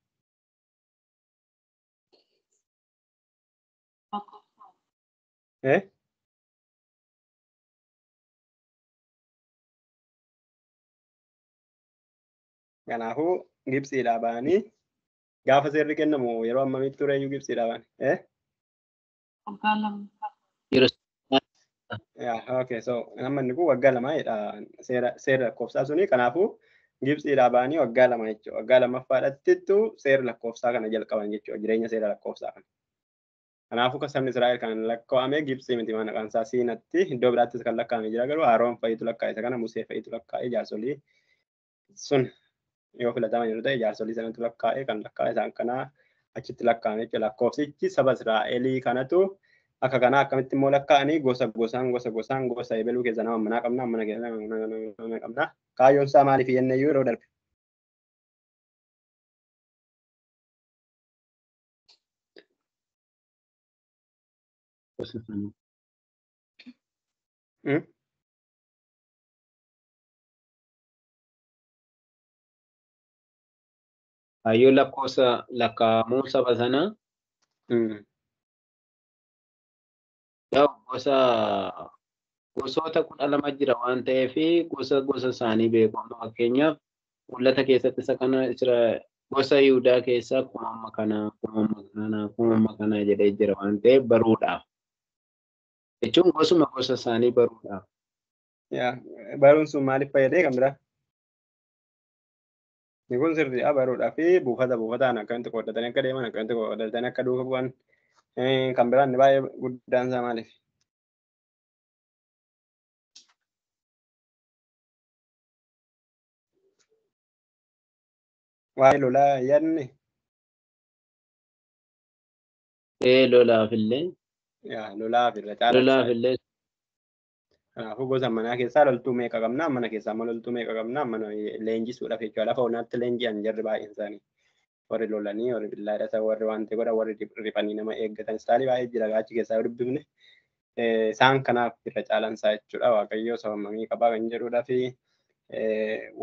Kanaafuu Gibxiidhaa ba'anii gaafa seerri kennamu yeroo ammamitti tureyyuu Gibxiidhaa ba'anii? Waggaa lama. Yeah, okay. So amma inni kun waggaa 2 jedha seera lakkoofsaa suni. Kanaafuu Gibxiidhaa ba'anii waggaa 2 jechuudha. Waggaa lammaffaadhattittu seera lakkoofsaa kana jalqaban jechuudha. Jireenya seera lakkoofsaa kana. Kanaafuu kan sabni Israa'el kan lakkaa'ame Gibxii miti maqaan isaa Siinaatti iddoo biraattis kan lakkaa'ame jira garuu Aroon fa'iitu lakkaa'e isa kana Musee fa'iitu lakkaa'e jaarsolii sun yoo filataman yeroo ta'e jaarsolii sanatu lakkaa'e kan lakkaa'e isaan kanaa achitti lakkaa'ame jechuudha. Lakkoofsichi saba Israa'elii kanatu akka kanaa akkamitti immoo lakkaa'anii gosa gosaan gosa gosaan gosa ebeluu keessa nama manaa qabna mana keessa nama qabna. Kaayyoon isaa maaliif jennee yeroo darbe? Kaayyoon lakkoofsa lakkaa'amuu saba sanaa gosa gosoota 12 jira waan ta'eef gosa gosa isaanii beeku. Amma fakkeenyaaf mul'ata keessatti isa kana gosa Yihudaa keessaa kuma kana kuma kana kuma kana jedhee jira waan ta'eef baruudhaaf. Jechuun gosuma gosa isaanii baruudhaaf. Baruun sun maaliif fayyadee kan biraa? Inni kun sirriidha baruudhaa fi buufata buufataan akkamitti qooddatanii akka deeman akkamitti qooddatanii akka duuka bu'an kan biraan inni baay'ee guddaan isaa maaliif? Waa'ee lolaa yaadne? Lolaaf illee. Lolaaf irra caalaa. Lolaaf illee. Kanaafuu gosa manaa keessaa loltuu meeqa qabna? Mana keessaa immoo loltuu meeqa qabna? Mana leenjisuudhaaf jechuudha. Lafa onaatti leenji'an jarri baay'een isaanii. Warri lolanii, warri billaa hidhatan, warri waan ta'e godhan, warri riphanii nama eeggatan. Istaalii baay'ee jira achi keessaa yoo dubbifne. Isaan kanaaf irra caalaan isaa jechuudha. Waaqayyoo saba mamii qabaa kan jedhudhaa fi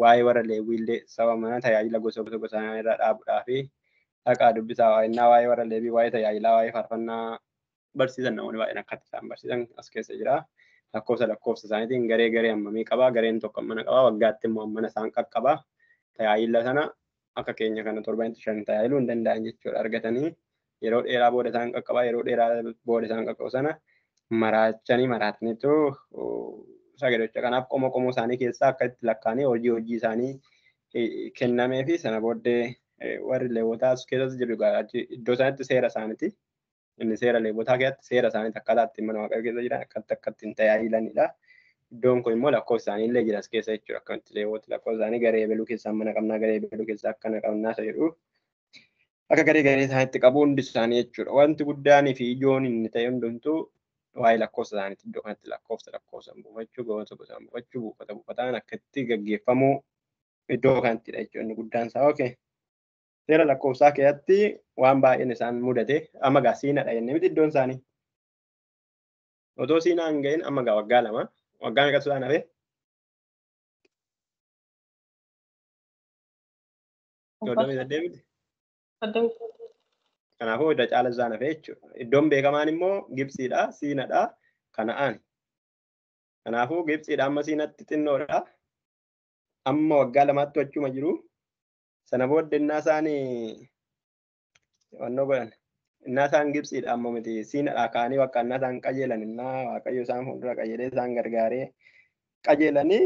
waa'ee warra Leewwiillee saba mana tajaajila gosa gosa gosa irraa dhaabuudhaa fi dhaqaa dubbisaa waa'ee waa'ee warra Leewwii, waa'ee tajaajilaa, waa'ee faarfannaa barsiisan namoonni baay'een akkatti isaan barsiisan as keessa jira. Lakkoofsa lakkoofsa isaaniitiin garee garee hammamii qabaa, gareen tokko mana qabaa, waggaatti immoo mana isaan qaqqabaa. Tajaajila sana akka keenya kana 75 tajaajiluu hin danda'an jechuudha argatanii yeroo dheeraa booda isaan qaqqabaa, yeroo dheeraa booda isaan qaqqabu sana maraachanii maraataniitu sagalicha. Kanaaf qomoo qomoo isaanii keessaa akka itti lakkaa'anii hojii hojii isaanii kennamee fi sana booddee warri Leewwotaa as keessas jiru iddoo isaanitti seera isaaniiti. Inni seera Leewwotaa keessatti seera isaaniitti akkaataa ittiin mana Waaqayyoo keessa jiran akkatti akka ittiin tajaajilanidha. Iddoon kun immoo lakkoofsa isaanii illee jira as keessa jechuudha. Akkamitti Leewwoti lakkoofsa isaanii garee ebeluu keessaa mana qabnaa, garee ebeluu keessaa akkana qabnaa isa jedhu akka garee garee isaaniitti qabu hundi isaanii jechuudha. Wanti guddaanii fi ijoon inni ta'e hundumtuu waa'ee lakkoofsa isaaniitti iddoo kanatti lakkoofsa lakkoofsaan buufachuu, gosa gosaan buufachuu, buufata buufataan akkatti gaggeeffamuu iddoo kanattidha jechuudha inni guddaan isaa. Okay. Seera lakkoofsaa keessatti waan baay'een isaan mudate amma gaa Siinaadha jennee miti iddoon isaanii. Otoo Siinaa hin ga'iin amma gaa waggaa 2 waggaa meeqatu isaan hafe? 38 miti. Kanaafuu irra caala isaan hafe jechuudha. Iddoon beekamaan immoo Gibxiidha, Siinaadha, Kana'aan. Kanaafuu Gibxiidha amma Siinaatti xinnoodha. Amma waggaa 2tti achuma jiru. Sana booddee innaa isaan wannoo godhan. Innaa isaan Gibxiidha ammoo miti Siinaadhaa ka'anii bakka innaa isaan qajeelan innaa Waaqayyo isaan fuuldura qajeelee isaan gargaaree qajeelanii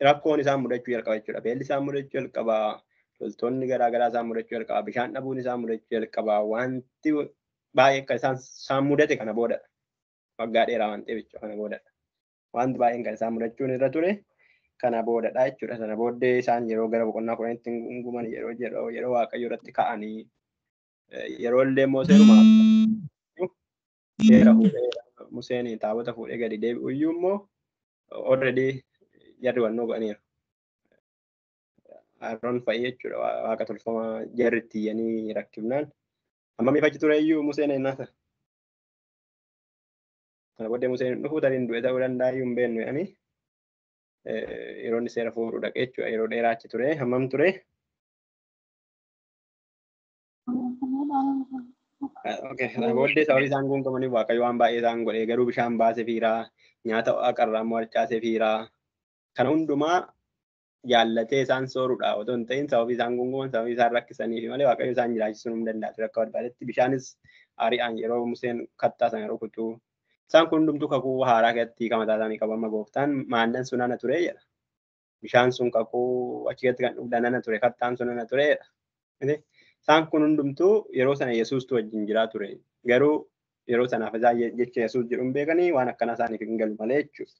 rakkoon isaan mudachuu jalqaba jechuudha. Beelli isaan mudachuu jalqaba. Loltoonni garaa garaa isaan mudachuu jalqaba. Bishaan dhabuun isaan mudachuu jalqaba. Wanti baay'ee akka isaan mudate kana boodadha. Waggaa dheeraa waan ta'eef jechuudha kana boodadha. Wanti baay'een kan isaan mudachuun irra ture kana boodadha jechuudha. Sana booddee isaan yeroo gara boqonnaa 10tti gunguman yeroo yeroo Waaqayyo irratti ka'anii yeroo illee immoo seeruma seera fuudhee Museen taabota fuudhee gadi deebi'u iyyuu immoo already jarri wannoo godhaniiru. Aroon fa'i jechuudha waaqa tolfamaa jarri itti iyyanii rakkifnaan. Amma achi ture iyyuu Museen ennaa sana. Kana booddee Museen dhufuu tariin du'e ta'uu danda'a iyyuu hin beeknu jedhanii yeroo inni seera fuudhuu dhaqe jechuudha. Yeroo dheeraa achi ture. Hammam ture? Okay. Kana booddee sababii isaan guungamaniif Waaqayyo waan baay'ee isaan godhee garuu bishaan baasee fiiraa, nyaata waaqarraa immoo harcaasee fiiraa. Kana hundumaa jaallatee isaan sooruudha otoo hin ta'in sababii isaan guunguman sababii isaan rakkisaniif malee Waaqayyo isaan jiraachisuu hin danda'a ture akka barbaadetti. Bishaanis ari'an yeroo Museen kattaa sana rukutu. Isaan kun hundumtuu kakuu haaraa keessatti hiika mataa isaanii qabu. Amma gooftaan maannan sun ana ture jedha. Bishaan sun kakuu achi keessatti kan dhugdan ana ture, kattaan sun ana ture jedha. Isaan kun hundumtuu yeroo sana Yesuustu wajjin jiraa ture. Garuu yeroo sanaaf isaan jecha Yesuus jedhu hin beekanii waan akkanaa isaaniif hin galu malee jechuudha.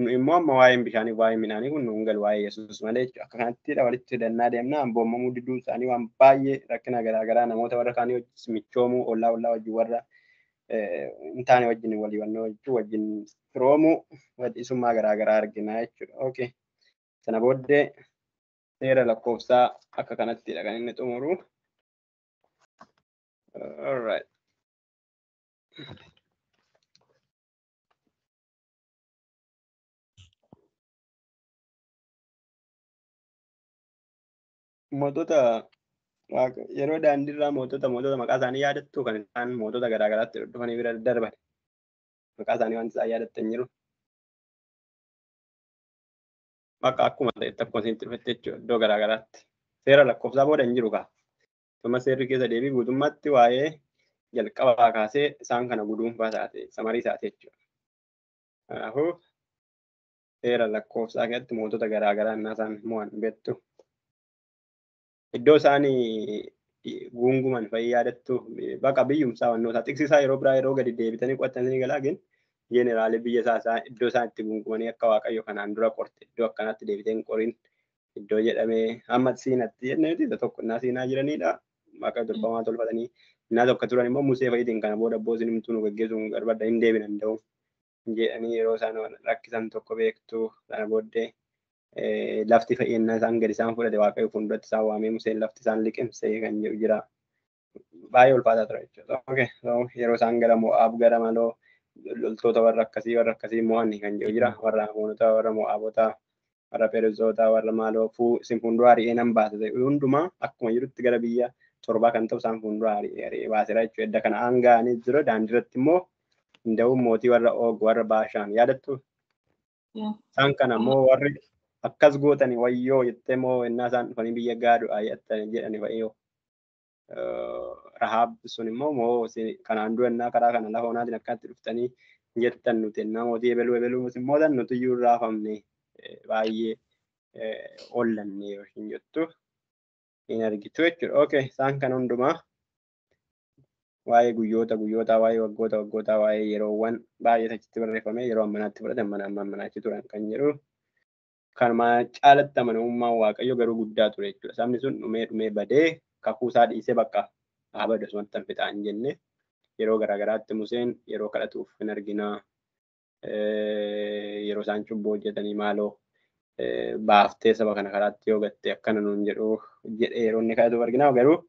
Nu immoo amma waa'een bishaanii waa'ee midhaanii kun nu hin galu waa'ee Yesuus malee jechuudha. Akka kanatti walitti hidhannaa deemna abboomamuu diduu isaanii waan baay'ee rakkina garaagaraa namoota warra kaanii wajjin michoomuu ollaa ollaa wajjin warra hin taane wajjin waliiwannoo jechuu wajjin firoomuu wal'isummaa garaagaraa argina jechuudha. Okay. Sana booddee seera lakkoofsaa akka kanattidha kan inni xumuru. All right. Mootota yeroo daandiirraa mootota maqaa isaanii yaadattu kan isaan mootota garaagaraatti dhufanii bira darban maqaa isaanii wanti isaan yaadattan jiru. Bakka akkuma ta'etti akkuma isinitti dhufetti jechuudha iddoo garaagaraatti. Seera lakkoofsaa booda hin jiru kaa. Amma seerri keessa deebii guutummaatti waa'ee jalqabaa kaasee isaan kana guduunfaa taate samarii taate jechuudha. Kanaafuu seera lakkoofsaa keessatti mootota garaagaraa innaa isaan mo'an beektu. Iddoo isaan guunguman fa'i yaadattu baqa biyyumsaa wannootaa tiksisaa yeroo biraa yeroo gadi deebitanii qo'attanii galaa gin jeeneraalee biyya isaa iddoo isaan itti guungumanii akka waaqayyo kanaan dura qorte iddoo akkanaatti deebitee hin qorin iddoo jedhamee amma siinatti jennee miti tokko innaa siinaa jiranidha. Waaqa tolfamaa tolfatanii innaa tokko turan immoo Musee fa'iitiin kana booda abbootiin himtuu nu gaggeessuu nu barbaadda hin deebinan danda'u jedhanii yeroo isaan rakkisan tokko beektu sana booddee lafti fa'iinnaa isaan gadi isaan fudhate waaqayyo fuulduratti isaan waamee Museen lafti isaan liqimse kan jedhu jira. Baay'ee ulfaataa ture jechuudha. Okay. Yeroo isaan gara Mo'aab gara maloo loltoota warra akkasii mo'an kan jedhu jira. Warra Amoonota, warra Mo'aabota, warra Ferezoota, warra maaloo isin fuuldura ari'ee nan baasa ta'e hundumaa akkuma jirutti gara biyya torbaa kan ta'u isaan fuuldura ari'ee baaseera jechuudha. Edda kana aanga'anii jira daandiirratti immoo Hinda'uun mootii warra Oog warra Baashaan yaadattu. Isaan kana immoo warri akkas gootani wayyoo jettee moo innaa isaan dhufanii biyya gaadhu ayyattani jedhani fa'iyyoo. Rahaab sun immoo moo kanaan dura innaa karaa kana lafa onaatiin akkatti dhuftanii jettan nuti innaa mootii ebeluu ebeluu immoo tan nuti iyyuu raafamne baay'ee ollanne yoo hin jettu hin argitu jechuudha. Okay, isaan kan hundumaa waa'ee guyyoota guyyootaa, waa'ee waggoota waggootaa, waa'ee yeroowwan baay'ee achitti barreeffame yeroo ammanaatti fudhatan mana amma ammanaatti turan kan jedhu. Kanuma caalatti amanamummaan Waaqayyo garuu guddaa ture jechuudha. Sabni sun dhumee dhumee badee kakuu isaa dhiisee bakka haa badu asumatti hin fixaa hin jenne yeroo garaagaraatti Museen yeroo kadhatuuf hin arginaa. Yeroo isaan cubbuu hojjetanii maaloo baaftee saba kana karaatti yoo gatte akkana nuun jedhu jedhee yeroo inni kadhatuuf arginaa garuu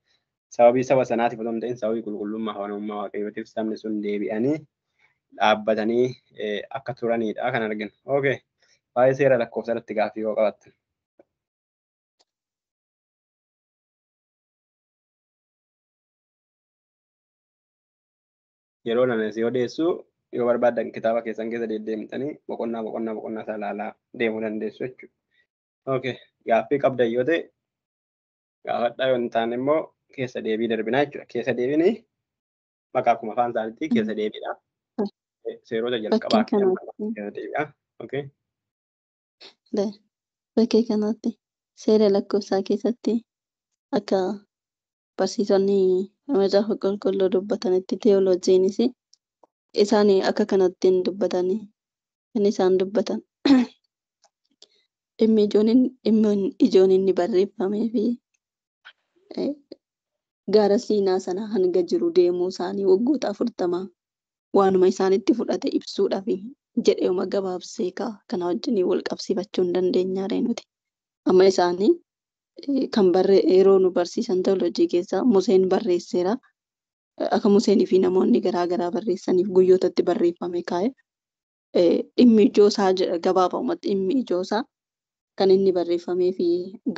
sababii saba sanaatiif otoo hin ta'in sababii qulqullummaa amanamummaa Waaqayyootiif sabni sun deebi'anii dhaabbatanii akka turanidha kan arginu. Okay. Waa'ee seera lakkoofsa irratti gaaffii yoo qabaattan. Yeroo lama si odeessu yoo barbaaddan kitaaba keessan keessa deddeemtanii boqonnaa boqonnaa boqonnaa isaa ilaalaa deemuu dandeessu jechuudha. Okay. Gaaffii qabdan yoo ta'e gaafadhaa yoo hin taane immoo keessa deebii darbinaa jechuudha. Keessa deebiin maqaa akkuma afaan isaaniitti keessa deebiidha. Seerota jalqabaa keessa deebi'a. Okay. Bakkee kanatti seera lakkoofsaa keessatti akka barsiisonni macaafa qulqulluu dubbatanitti teewoloojiinis isaan akka kanatti hin dubbatanii kan isaan dubbatan dhimmi ijoon inni barreeffamee fi gaara siinaa sana hanga jiru deemuu isaanii waggoota 40 waanuma isaanitti fudhate ibsuudhaaf jedheuma gabaabsee kana wajjin wal qabsiifachuu hin dandeenyaare nuti. Amma isaanii kan yeroo nu barsiisan teewolojii keessaa Museen barreesseera. Akka Museenii fi namoonni garaa garaa barreessaniif guyyootatti barreeffame kaa'e. Dhimmi ijoo isaa jedha gabaabumatti dhimmi ijoo isaa kan inni barreeffamee fi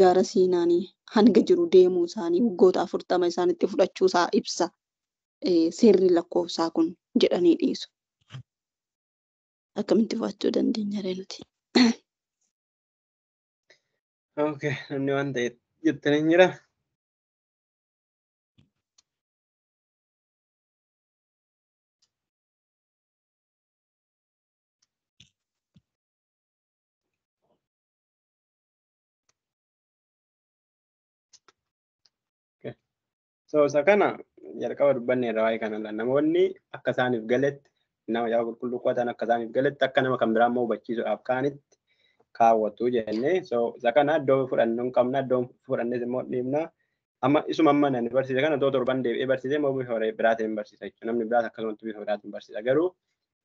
gaara siinaanii hanga jiru deemuu isaanii waggoota 40 isaanitti fudhachuu isaa ibsa. Seerri lakkoofsaa kun jedhanii dhiisu. Akkamitti fudhachuu dandeenya ree nuti? Okay, namni waan ta'e jettanii jira. So isa kana jalqaba dubbanne irraa waa'ee kana namoonni akka isaaniif galetti nama macaafa qulqulluu qo'atan akka isaaniif galetti akka nama kan biraa immoo hubachiisuudhaaf kaanitti kaawwatu jennee. So isa kana iddoo fudhannu hin qabna, iddoo fudhannes immoo dhiibna. Amma isuma amma nani barsiise kana too torban deebi'ee barsiise immoo bifa biraatiin barsiisa jechuudha. Namni biraas akkasumatti bifa biraatiin barsiisa. Garuu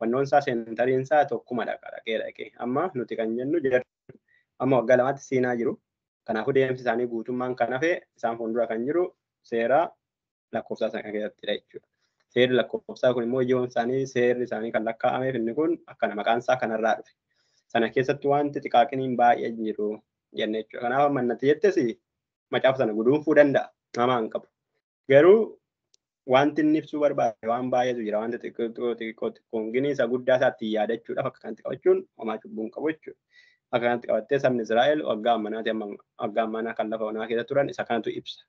wannoon isaa seentariin isaa tokkuma dhaqa dhaqee dhaqee. Amma nuti kan jennu amma waggaa lamaatti Siinaa jiru. Kanaafuu deemsi isaanii guutummaan kan hafe isaan fuuldura kan jiru seera lakkoofsaa sana keessattidha jechuudha. Seerri lakkoofsaa kun immoo ijoon isaanii seerri isaanii kan lakkaa'ameef inni kun akkana maqaan isaa kanarraa dhufe. Sana keessatti wanti xiqaaqiniin baay'ee jiru jenne jechuudha. Kanaaf amma natti jettes macaafa sana guduunfuu danda'a. Namaa hin qabu. Garuu wanti inni ibsuu barbaade waan baay'eetu jira. Wanti xixiqqoo xixiqqoo xiqqoon gini isa guddaa isaatti yaadachuudhaaf akka kanatti qabachuun homaa cubbuu hin qabu jechuudha. Akka kanatti qabattee sabni Israa'el waggaa ammanaati amma waggaa ammanaa kan lafa onaa keessa turan isa kanatu ibsa.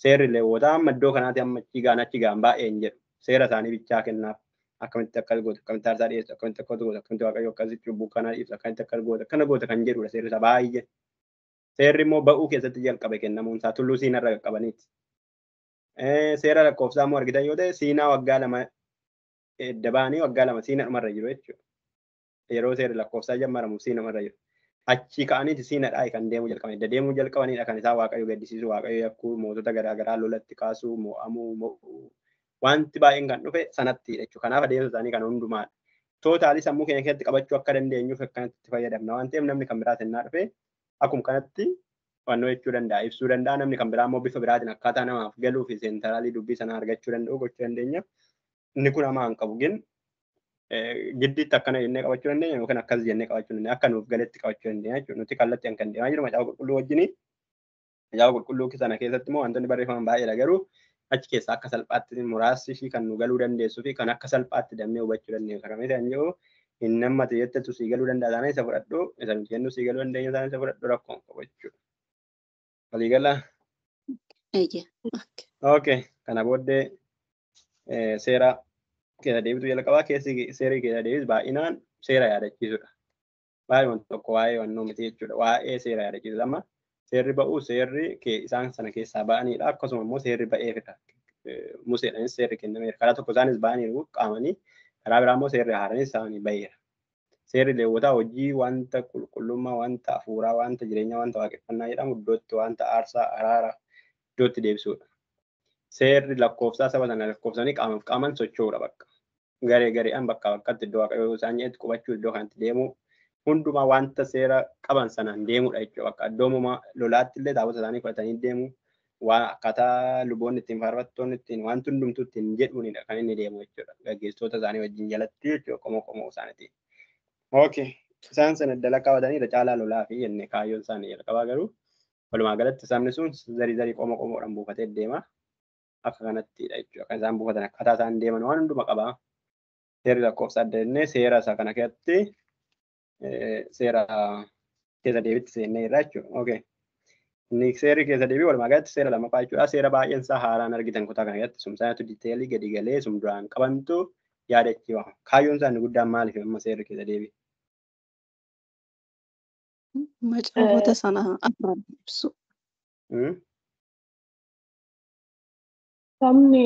Seerri Leewwotaa amma iddoo kanaati amma achi gaan achi gaan baay'ee hin jedhu. Seera isaanii bichaa kennaaf. Akkamitti akkas goota, akkamitti aarsaa dhiyeessu, akkamitti akkas goota, akkamitti Waaqayyo akkasitti cubbuu kanaa ibsa, akkamitti akkas goota, akkana goota kan jedhudha seerri isaa baay'ee. Seerri immoo ba'uu keessatti jalqabe kennamuun isaa tulluu Siinarra qaqqabaniiti. Seera lakkoofsaa immoo argitan yoo ta'e Siinaa waggaa lama edda ba'anii waggaa lama Siinaa dhumarra jiru jechuudha. Yeroo seerri lakkoofsaa jammaramu Siinaa dhumarra jiru. Achi ka'aniiti Siinaadhaa kan deemuu jalqaban. Edda deemuu jalqabanidha kan isaan Waaqayyo gaddisiisu, Waaqayyo yakkuu, mootota garaagaraa lolatti kaasuu, mo'amuu, mo'uu. Wanti baay'een kan dhufe sanatti jechuudha. Kanaaf adeemsa isaanii kan hundumaadha. Tootaalii sammuu keenya keessatti qabachuu akka dandeenyuuf akkanatti itti fayyadamna waan ta'eef namni kan biraa sennaa dhufe akkuma kanatti hubannoo jechuu danda'a, ibsuu danda'a. Namni kan biraa immoo bifa biraatiin akkaataa namaaf galuu fi seentaraalii dubbii sanaa argachuu danda'u gochuu dandeenya. Inni kun hamaa hin qabu gin giddiitti akkana jennee qabachuu dandeenya yookaan akkas jennee qabachuu dandeenya akka nuuf galetti qabachuu dandeenya jechuudha. Nuti kallattiin kan deemaa jiru macaafa qulqulluu wajjini. Macaafa qulqulluu sana keessatti immoo wantoonni barreeffaman baay'eedha garuu achi keessaa akka salphaatti muraasni ishii kan nu galuu dandeessuu fi kan akka salphaatti dafnee hubachuu dandeenyu. Akkamitti kan jedhu hin nammate jettetu sii galuu danda'a taanaan isa fudhadhu, isa nuti jennu sii galuu dandeenya taanaan isa fudhadhu rakkoon qabu jechuudha. Waliigala. Eeyyee. Okay. Kana booddee seera keessa deebitu jalqabaa keessi seerri keessa deebis baay'inaan seera yaadachiisudha. Baay'ee tokko waa'ee wannoo miti jechuudha. Waa'ee seera yaadachiisudha. Amma seerri ba'uu seerri isaan sana keessaa ba'anidha. Akkasuma immoo seerri ba'eefidha. Museedhaanis seerri kennameera. Karaa tokko isaanis ba'aniiru qaamanii karaa biraa immoo seerri haaraanis isaanii ba'eera. Seerri Leewwotaa hojii wanta qulqullummaa, wanta hafuuraa, wanta jireenyaa, wanta waaqeffannaa jedhamu iddootti wanta aarsaa, araara iddootti deebisuudha. Seerri lakkoofsaa saba sana lakkoofsanii qaamaaf qaaman socho'uudha bakka. Garee gareedhaan bakkaa bakkatti iddoo waaqayyoo isaan jedhetti qubachuu iddoo kanatti deemuu hundumaa wanta seera qaban sanaan deemuudha jechuudha. Bakka iddoomumaa lolaatti illee taabota isaanii fudhatanii deemu waan akkaataa luboonni ittiin faarfattoonni ittiin wanti hundumtuu ittiin jedhuunidha kan inni deemu jechuudha. Gaggeessitoota isaanii wajjin jalatti jechuudha qomoo qomoo isaaniitiin. Okay. Isaan sana dalagaa qabatanii irra caalaa lolaa fi jennee kaayyoon isaanii jalqabaa garuu walumaa galatti sabni sun zarii zarii qomoo qomoodhaan buufatee deema. Akka kanattidha jechuudha. Kan isaan buufatan akkaataa isaan deeman waan hunduma qaba. Seerri lakkoofsa adda jennee seera isa kana keessatti seera keessa deebitti seennee jirra jechuudha. Okay. Inni seerri keessa deebii walumaa galatti seera lammaffaa jechuudha. Seera baay'een isaa haaraan argitan kutaa kana keessatti sumsaanatu diteelii gadi galee sum duraan qabantu yaadachiifama. Kaayyoon isaa inni guddaan maaliif amma seerri keessa deebii? Macaafota sana afran ibsu. Sabni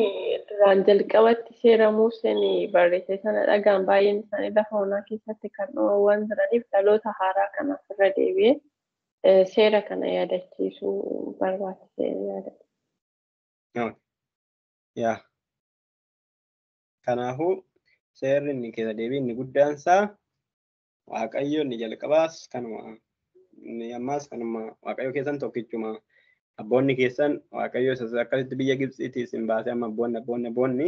duraan jalqabatti seera Museen barreesse sana dhagaan baay'een isaanii lafa onaa keessatti kan dhuman waan jiraniif dhaloota haaraa kanaaf irra deebi'ee seera kana yaadachiisuu barbaachisee yaada. Yaa. Kanaafuu seerri inni keessa deebii inni guddaan isaa Waaqayyo inni jalqabaas kanuma inni ammaas kanuma Waaqayyo keessan tokkichuma. Abboonni keessan Waaqayyo isa akkasitti biyya Gibxiitii isin baasee amma abboonni abboonni abboonni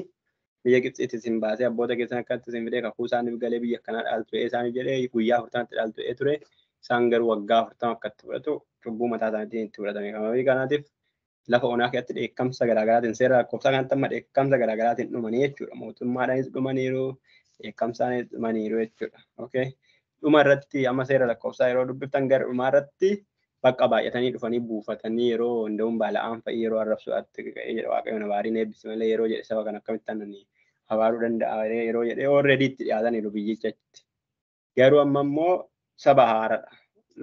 biyya Gibxiitii isin baasee abboota keessan akkasitti isin fidee kakuu isaaniif galee biyya akkanaa dhaaltu isaaniif jedhee guyyaa 40tti dhaaltu ture. Isaan garuu waggaa 40 akkatti fudhatu cubbuu mataa isaaniitiin itti fudhatame. Kanaafuu kanaatiif lafa onaa keessatti dheekkamsa garaagaraatiin seera lakkoofsaa kanatti amma dheekkamsa garaagaraatiin dhumanii jechuudha. Mootummaadhaanis dhumaniiru, dheekkamsaanis dhumaniiru jechuudha. Okay. Dhuma irratti amma seera lakkoofsaa yeroo dubbiftan gara dhumaa irratti bakka baay'atanii dhufanii buufatanii yeroo hunda'uun Bala'aan fa'i yeroo arrabsuudhaatti ka'ee jedha Waaqayyoon abaariin eebbisi malee yeroo jedhe saba kana akkamitti annanii abaaruu danda'a yeroo jedhee already itti dhiyaataniiru biyyichatti. Garuu amma immoo saba haaraadha.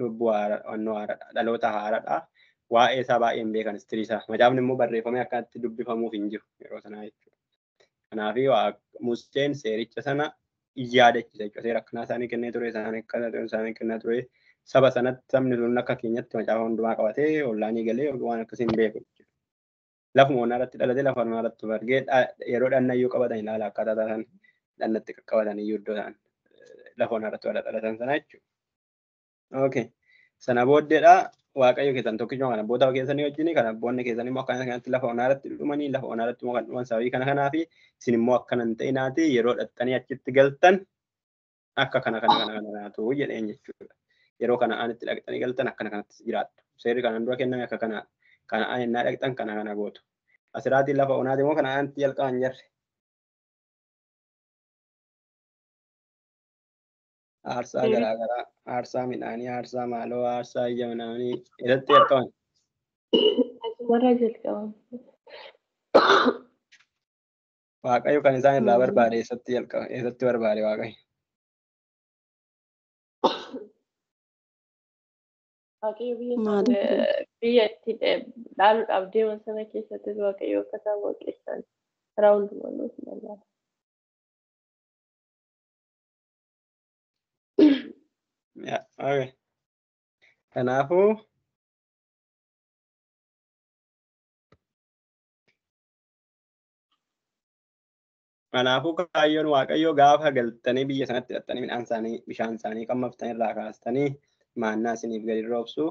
Lubbuu haaraadha, wannoo haaraadha, dhaloota haaraadha. Waa'ee isaa baay'ee hin beekan istirii isaa. Macaafni immoo barreeffamee akkanatti dubbifamuuf hin jiru yeroo sanaa jechuudha. Kanaaf Museen seericha sana yaadachiisa jechuudha. Seera akkanaa isaanii kennee ture, isaanii akkana ture, isaanii kennaa ture. Saba sanatti sabni sun akka keenyatti macaafa hundumaa qabatee ollaanii galee waan akkasii hin beeku jechuudha. Lafuma onaa irratti dhalatee lafa onaa irratti margee yeroo dhanna iyyuu qabatan ilaala akkaataa isaan dhannatti qaqqabatan iyyuu iddoo isaan lafa onaa irratti dhalatan sana jechuudha. Okay. Sana booddeedha Waaqayyo keessan tokkichuma kan abboota keessanii wajjin kan abboonni keessanii immoo akkana kanatti lafa onaa irratti dhumanii lafa onaa irratti immoo kan dhuman sababii kana kanaafi isin immoo akkana hin ta'inaati yeroo dhaxxanii achitti galtan akka kana kana kana kanaatu jedheen jechuudha. Yeroo kana aanitti dhaqxanii galtan akkana kanatti jiraattu. Seerri kanaan dura kenname akka kana kana aan ennaa dhaqxan kana kana gootu. Asiraatiin lafa onaati immoo kana aanitti jalqaban jarre. Aarsaa garaagaraa, aarsaa midhaanii, aarsaa maaloo, aarsaa ija midhaanii irratti jalqaban. Asumarraa jalqaban. Waaqayyo kan isaan irraa barbaade eessatti jalqaba? Eessatti barbaade Waaqayyo? Waaqayyo biyya itti dhaaluudhaaf deeman sana keessattis Waaqayyo akka isaan waaqessan karaa hundumaa nuuf barbaada. Okay. Kanaafuu kaayyoon Waaqayyoo gaafa galtanii biyya sanatti hidhattanii midhaan isaanii bishaan isaanii qammaftanii irraa kaastanii maannaa isiniif gadi roobsu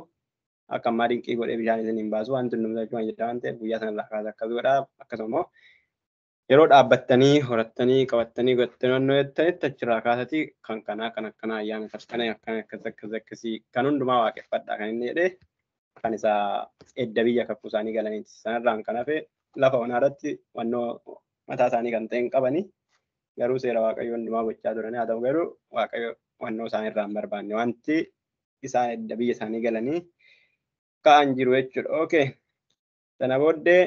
akka ammaa dinqii godhee bishaan isiniin baasu wanti hundumtuu achuma jira waan ta'eef guyyaa sana irraa kaasa akkas godhaa. Akkasuma immoo yeroo dhaabbattanii horattanii qabattanii godhattanii wannoo jettanitti achirraa kaasatii kan kanaa kan akkanaa ayyaana tartanii akkana akkas akkas akkasii kan hundumaa waaqeffadhaa kan inni jedhee kan isaa edda biyya kakuu isaanii galaniiti. Sanarraan kan hafe lafa onaa irratti wannoo mataa isaanii kan ta'e hin qabanii garuu seera Waaqayyoo hundumaa gochaa turanii haa ta'u garuu Waaqayyo wannoo isaan irraa hin barbaanne wanti isaan edda biyya isaanii galanii ka'an jiru jechuudha. Okay. Sana booddee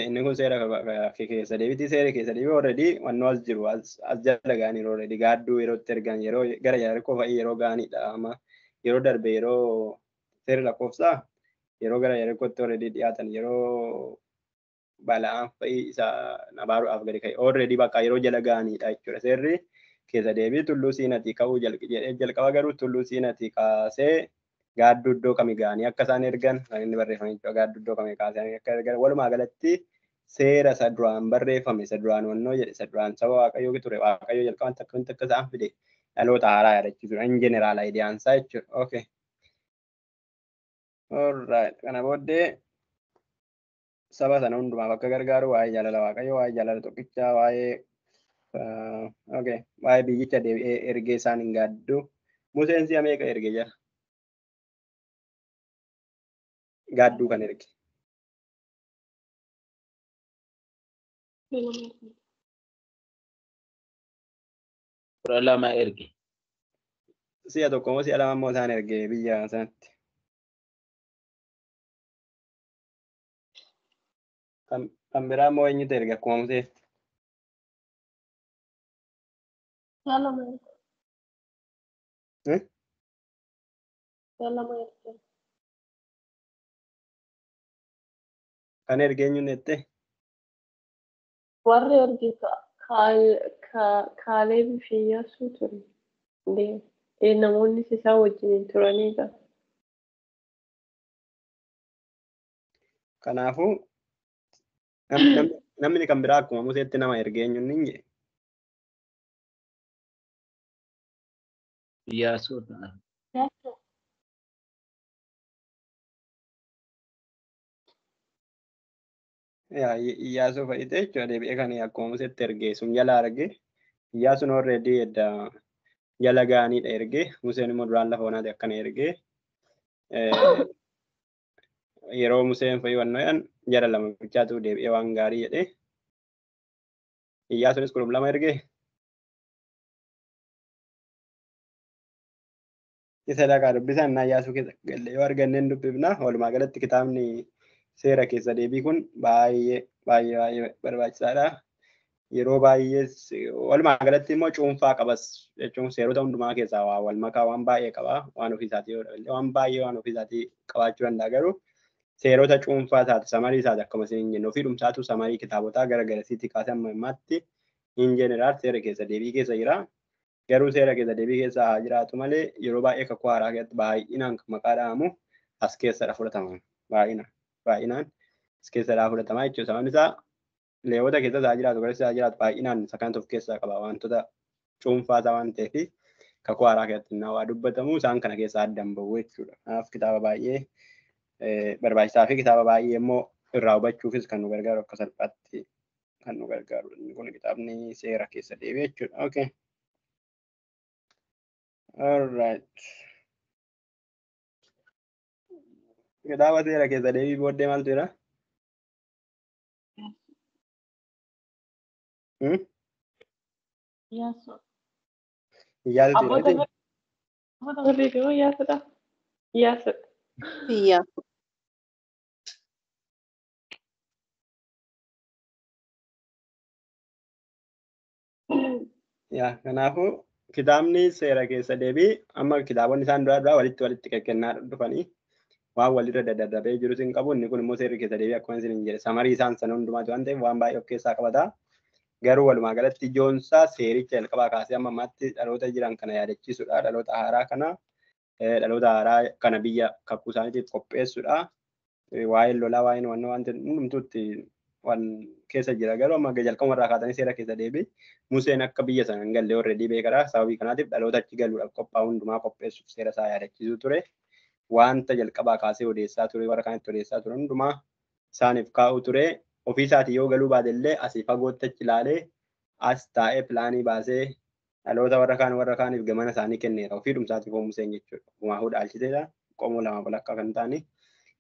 inni kun seera keessa deebiitii seera keessa deebii already wannoo as jiru as jala ga'anii already gaadduu yeroo itti ergan yeroo gara Yaarikoo fa'i yeroo ga'anidha amma yeroo darbe yeroo seera lakkoofsaa yeroo gara Yaarikootti already dhiyaatan yeroo Bala'aan fa'i isa abaaruudhaaf gadi ka'e already bakka yeroo jala ga'anidha jechuudha. Seerri keessa deebii tulluu Siinatii ka'uu jedhee jalqaba garuu tulluu Siinatii kaasee gaadduu iddoo kamii ga'anii akka isaan ergan kan inni barreeffame jechuudha. Gaadduu iddoo kamii kaasee akka ergan walumaa galatti seera isa duraan barreeffame isa duraan wannoo jedhe isa duraan saba Waaqayyoo ture Waaqayyoo jalqabatti akkamitti akka isaan fide dhaloota haaraa yaadachiisudha. In jeneraal aayidiyaan isaa jechuudha. Okay. Alright. Kana booddee saba sana hundumaaf akka gargaaru waa'ee jaalala Waaqayyoo, waa'ee jaalala tokkichaa, waa'ee okay, waa'ee biyyicha deebi'ee ergee isaan hin gaaddu. Museen si'a meeqa erge jira? Gaadduu kan erge. Kudha lama erge. Si'a tokko moo si'a lama immoo isaan erge biyya sanatti? Kan biraa immoo eenyutu erge akkuma Musee? Si'a lama erge. Si'a lama erge. Kan erge eenyuun jettee? Warri erge Kaaleeb fi Iyyaasuu ture. Namoonnis isaan wajjin turanidha. Kanaafuu namni kan biraa akkuma Museetti nama erge eenyuun hin jedhe? Iyyaasuu ta'a. Iyyaasuu fa'i ta'e jechuudha deebi'ee kan akkuma Museetti erge sun jala arge. Iyyaasuun already edda jala ga'aniidha erge. Museen immoo duraan lafa onaati akkana erge. Yeroo Museen fa'i wannoo jedhan jara lama bichaatu deebi'ee waan gaarii jedhe. Iyyaasuunis 12 erge. Isa dhaqaa dubbisan naa Iyyaasuu keessa galle yoo arganneen dubbifna. Walumaa galatti kitaabni seera keessa deebii kun baay'ee baay'ee baay'ee barbaachisaadha. Yeroo baay'ee walumaa galatti immoo cuunfaa qabas jechuun seerota hundumaa keessaa waa wal makaa waan baay'ee qaba. Waan ofii isaatii yoo dhabe waan baay'ee waan ofii isaatii qabaachuu danda'a garuu seerota cuunfaa isaati samarii isaati akkuma isin hin jenne ofii dhumsaatu samarii kitaabotaa gara garasiitti kaasee amma ammaatti in jeneraal seera keessa deebii keessa jira. Garuu seera keessa deebii keessa haa jiraatu malee yeroo baay'ee kakuu haaraa keessatti baay'inaan kan maqaa dha'amu as keessadha fudhatama. Baay'inaan as keessadha fudhatama jechuudha. Sababni isaa Leewwota keessas haa jiraatu garas haa jiraatu baay'inaan isa kanatu of keessaa qaba wantoota cuunfaa isaa waan ta'eef kakuu haaraa keessatti waa dubbatamu isaan kana keessaa adda hin bahu jechuudha. Kanaaf kitaaba baay'ee barbaachisaa fi kitaaba baay'ee immoo irraa hubachuufis kan nu gargaaru akka salphaatti kan nu gargaaru. Inni kun kitaabni seera keessa deebi'e jechuudha. Okay. All right. Kitaaba seera keessa deebii booddee maaltu jira? Iyyaasuu. Iyyaasuutu jira miti? Abboota firdiiti moo Iyyaasuudha? Iyyaasuudha. Iyyaasuu. Yaa kanaafuu kitaabni seera keessa deebii amma kitaabonni isaan duraa duraa walitti walitti kennaa dhufanii waan walirra daddarbee jirus hin qabu. Inni kun immoo seerri keessa deebii akkuma isin hin jedhe samarii isaan sana hundumaati waan ta'eef waan baay'ee of keessaa qabata. Garuu walumaa galatti ijoonsaa seericha jalqabaa kaasee amma ammaatti dhaloota jiran kana yaadachiisudha. Dhaloota haaraa kana dhaloota haaraa kana biyya kakuu isaaniitiif qopheessudha. Waa'een lolaa waa'een wannoo waan hundumtuutti waan keessa jira. Garuu amma jalqabuma irraa kaatanii seera keessa deebii Museen akka biyya sana hin galle already beekadha. Sababii kanaatiif dhaloota achi galuudhaaf qophaa'u hundumaa qopheessuuf seera isaa yaadachiisuu ture. Wanta jalqabaa kaasee odeessaa ture warra kaanitti odeessaa ture hundumaa isaaniif kaa'u ture. Ofii isaatii yoo galuu baate illee asii fagootti achi ilaalee as taa'ee pilaanii baasee dhaloota warra kaan warra kaaniif gamana isaanii kenneera. Ofii dhumsaatiif Museen jechuudha. Gumaahuu dhaalchiseera. Qomoo lama walakkaa kan ta'anii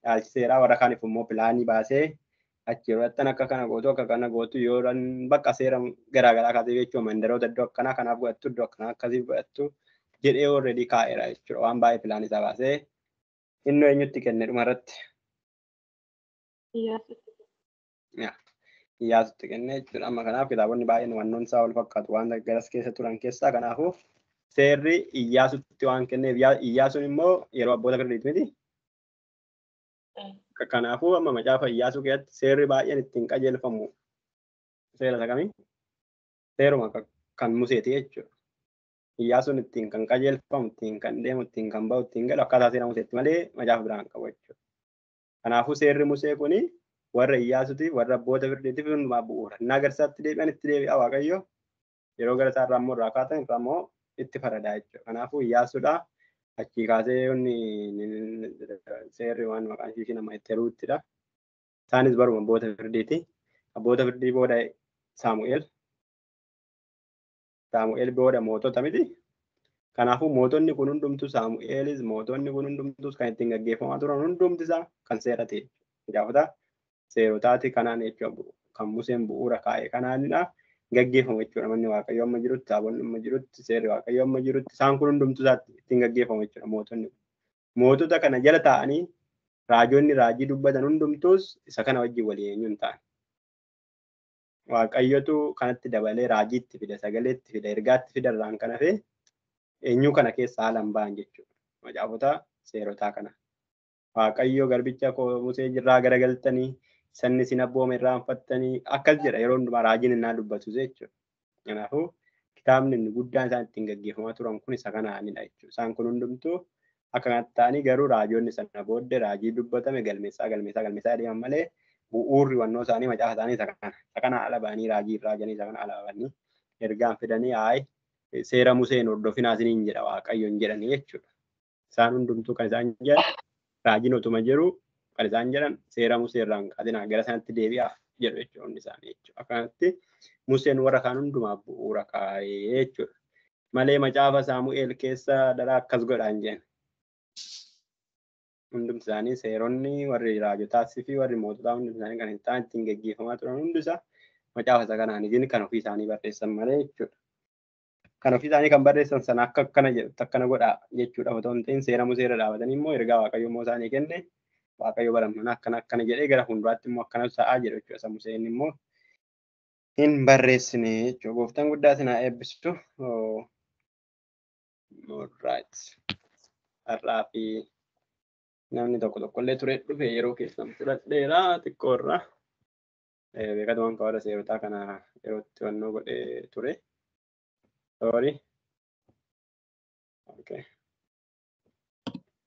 dhaalchiseera. Warra kaaniif immoo pilaanii baasee achi yeroo dhaqxan akka kana gootu akka kana gootu yoo bakka seera garaagaraa kaasee jechuudha mandaroota iddoo akkanaa kanaaf godhattu iddoo akkanaa akkasiif godhattu jedhee already kaa'eera jechuudha. Waan baay'ee pilaanii isaa baasee inni eenyutti kenne dhumarratti. Iyyaasuutti. Iyyaasuutti kenne jechuudha. Amma kanaaf kitaabonni baay'een wannoon isaa wal fakkaatu waan garas keessa turan keessaa kanaafuu seerri Iyyaasuutti waan kenneef Iyyaasuun immoo yeroo abboota firdiiti miti. Kanaafuu amma macaafa Iyyaasuu keessatti seerri baay'een ittiin qajeelfamu seera isa kamii? Seeruma kan Museeti jechuudha. Iyyaasuun ittiin kan qajeelfamu, ittiin kan deemu, ittiin kan bahu, ittiin galu akkaataa seera Museetti malee macaafa biraan qabu jechuudha. Kanaafuu seerri Musee kuni warra Iyyaasuutiif, warra abboota firdiitiif hundumaa bu'uura. Innaa garsaatti deebi'an itti deebi'a Waaqayyo. Yeroo gara isaarraa immoo irraa kaatan irraa immoo itti faradaa jechuudha. Kanaafuu Iyyaasuudha. Achii kaasee inni seerri waan maqaan ishii nama itti heruuttidha. Isaanis baruma abboota firdiiti. Abboota firdii booda Saamu'eel. Saamu'eel booda mootota miti. Kanaafuu mootonni kun hundumtuu Saamu'eelis mootonni kun hundumtuus kan ittiin gaggeeffamaa turan hundumti isaa kan seera ta'e. Gaafata seerotaati kanaan jechuudha kan Museen bu'uura kaa'e kanaanidha. Gaggeeffamu jechuudha manni Waaqayyoo amma jirutti, taabonni amma jirutti, seerri Waaqayyoo amma jirutti isaan kun hundumtuu isaatti ittiin gaggeeffamu jechuudha mootonni. Mootota kana jala taa'anii raajonni raajii dubbatan hundumtuus isa kana wajjin walii eenyu hin ta'an. Waaqayyotu kanatti dabalee raajiitti fida, sagaleetti fida, ergaatti fida irraan kan hafe eenyu kana keessa haala hin ba'an jechuudha. Macaafota seerotaa kana. Waaqayyo garbicha koo Musee irraa garagaltanii sanni isin abboome irraanfattanii akkas jedha yeroo hundumaa raajiin innaa dubbatu jechuudha. Kanaafuu kitaabni inni guddaan isaan ittiin gaggeeffamaa turan kun isa kanaanidha jechuudha. Isaan kun hundumtuu akka kanatti ta'anii garuu raajonni sana booddee raajii dubbatame galmeessaa galmeessaa galmeessaa deeman malee bu'uurri wannoo isaanii macaafa isaanii isa kana. Isa kana ala ba'anii raajii irraa jedhanii isa kana ala ba'anii ergaan fidanii haay seera Museen hordofinaa isiniin jedha Waaqayyoon jedhanii jechuudha. Isaan hundumtuu kan isaan jedhan raajiin otuma jiru kan isaan jedhan seera Musee irraa hin kaatinaa gara sanatti deebi'aa jedhu jechuudha hundi isaanii jechuudha. Akkanatti Museen warra kaan hundumaaf bu'uura kaa'ee jechuudha. Malee macaafa Saamu'eel keessa daraa akkas godhaa hin jenne. Hundumti isaanii seeronni warri raajotaas fi warri moototaa hundumti isaanii kan isaan ittiin gaggeeffamaa turan hundisaa macaafa isa kanaaniitiin kan ofii isaanii barreessan malee jechuudha. Kan ofii isaanii kan barreessan sana akka akkana jedhutti akkana godhaa jechuudha otoo hin ta'in seera Musee irra dhaabatanii immoo ergaa Waaqayyo immoo isaanii kenne Waaqayyo bara mana akkana akkana jedhee gara fuulduraatti immoo akkana sa'aa jedhu jechuudha. Isa Museen immoo Hin barreessine jechuudha. Gooftaan guddaa isin haa eebbisu. Alright. Har'aa fi namni tokko tokkollee ture dhufe yeroo keessan fudhadheera xiqqoorra. Beekatumaan kaawwata seerotaa kana yerootti to'annoo godhee ture. Sorry. Okay.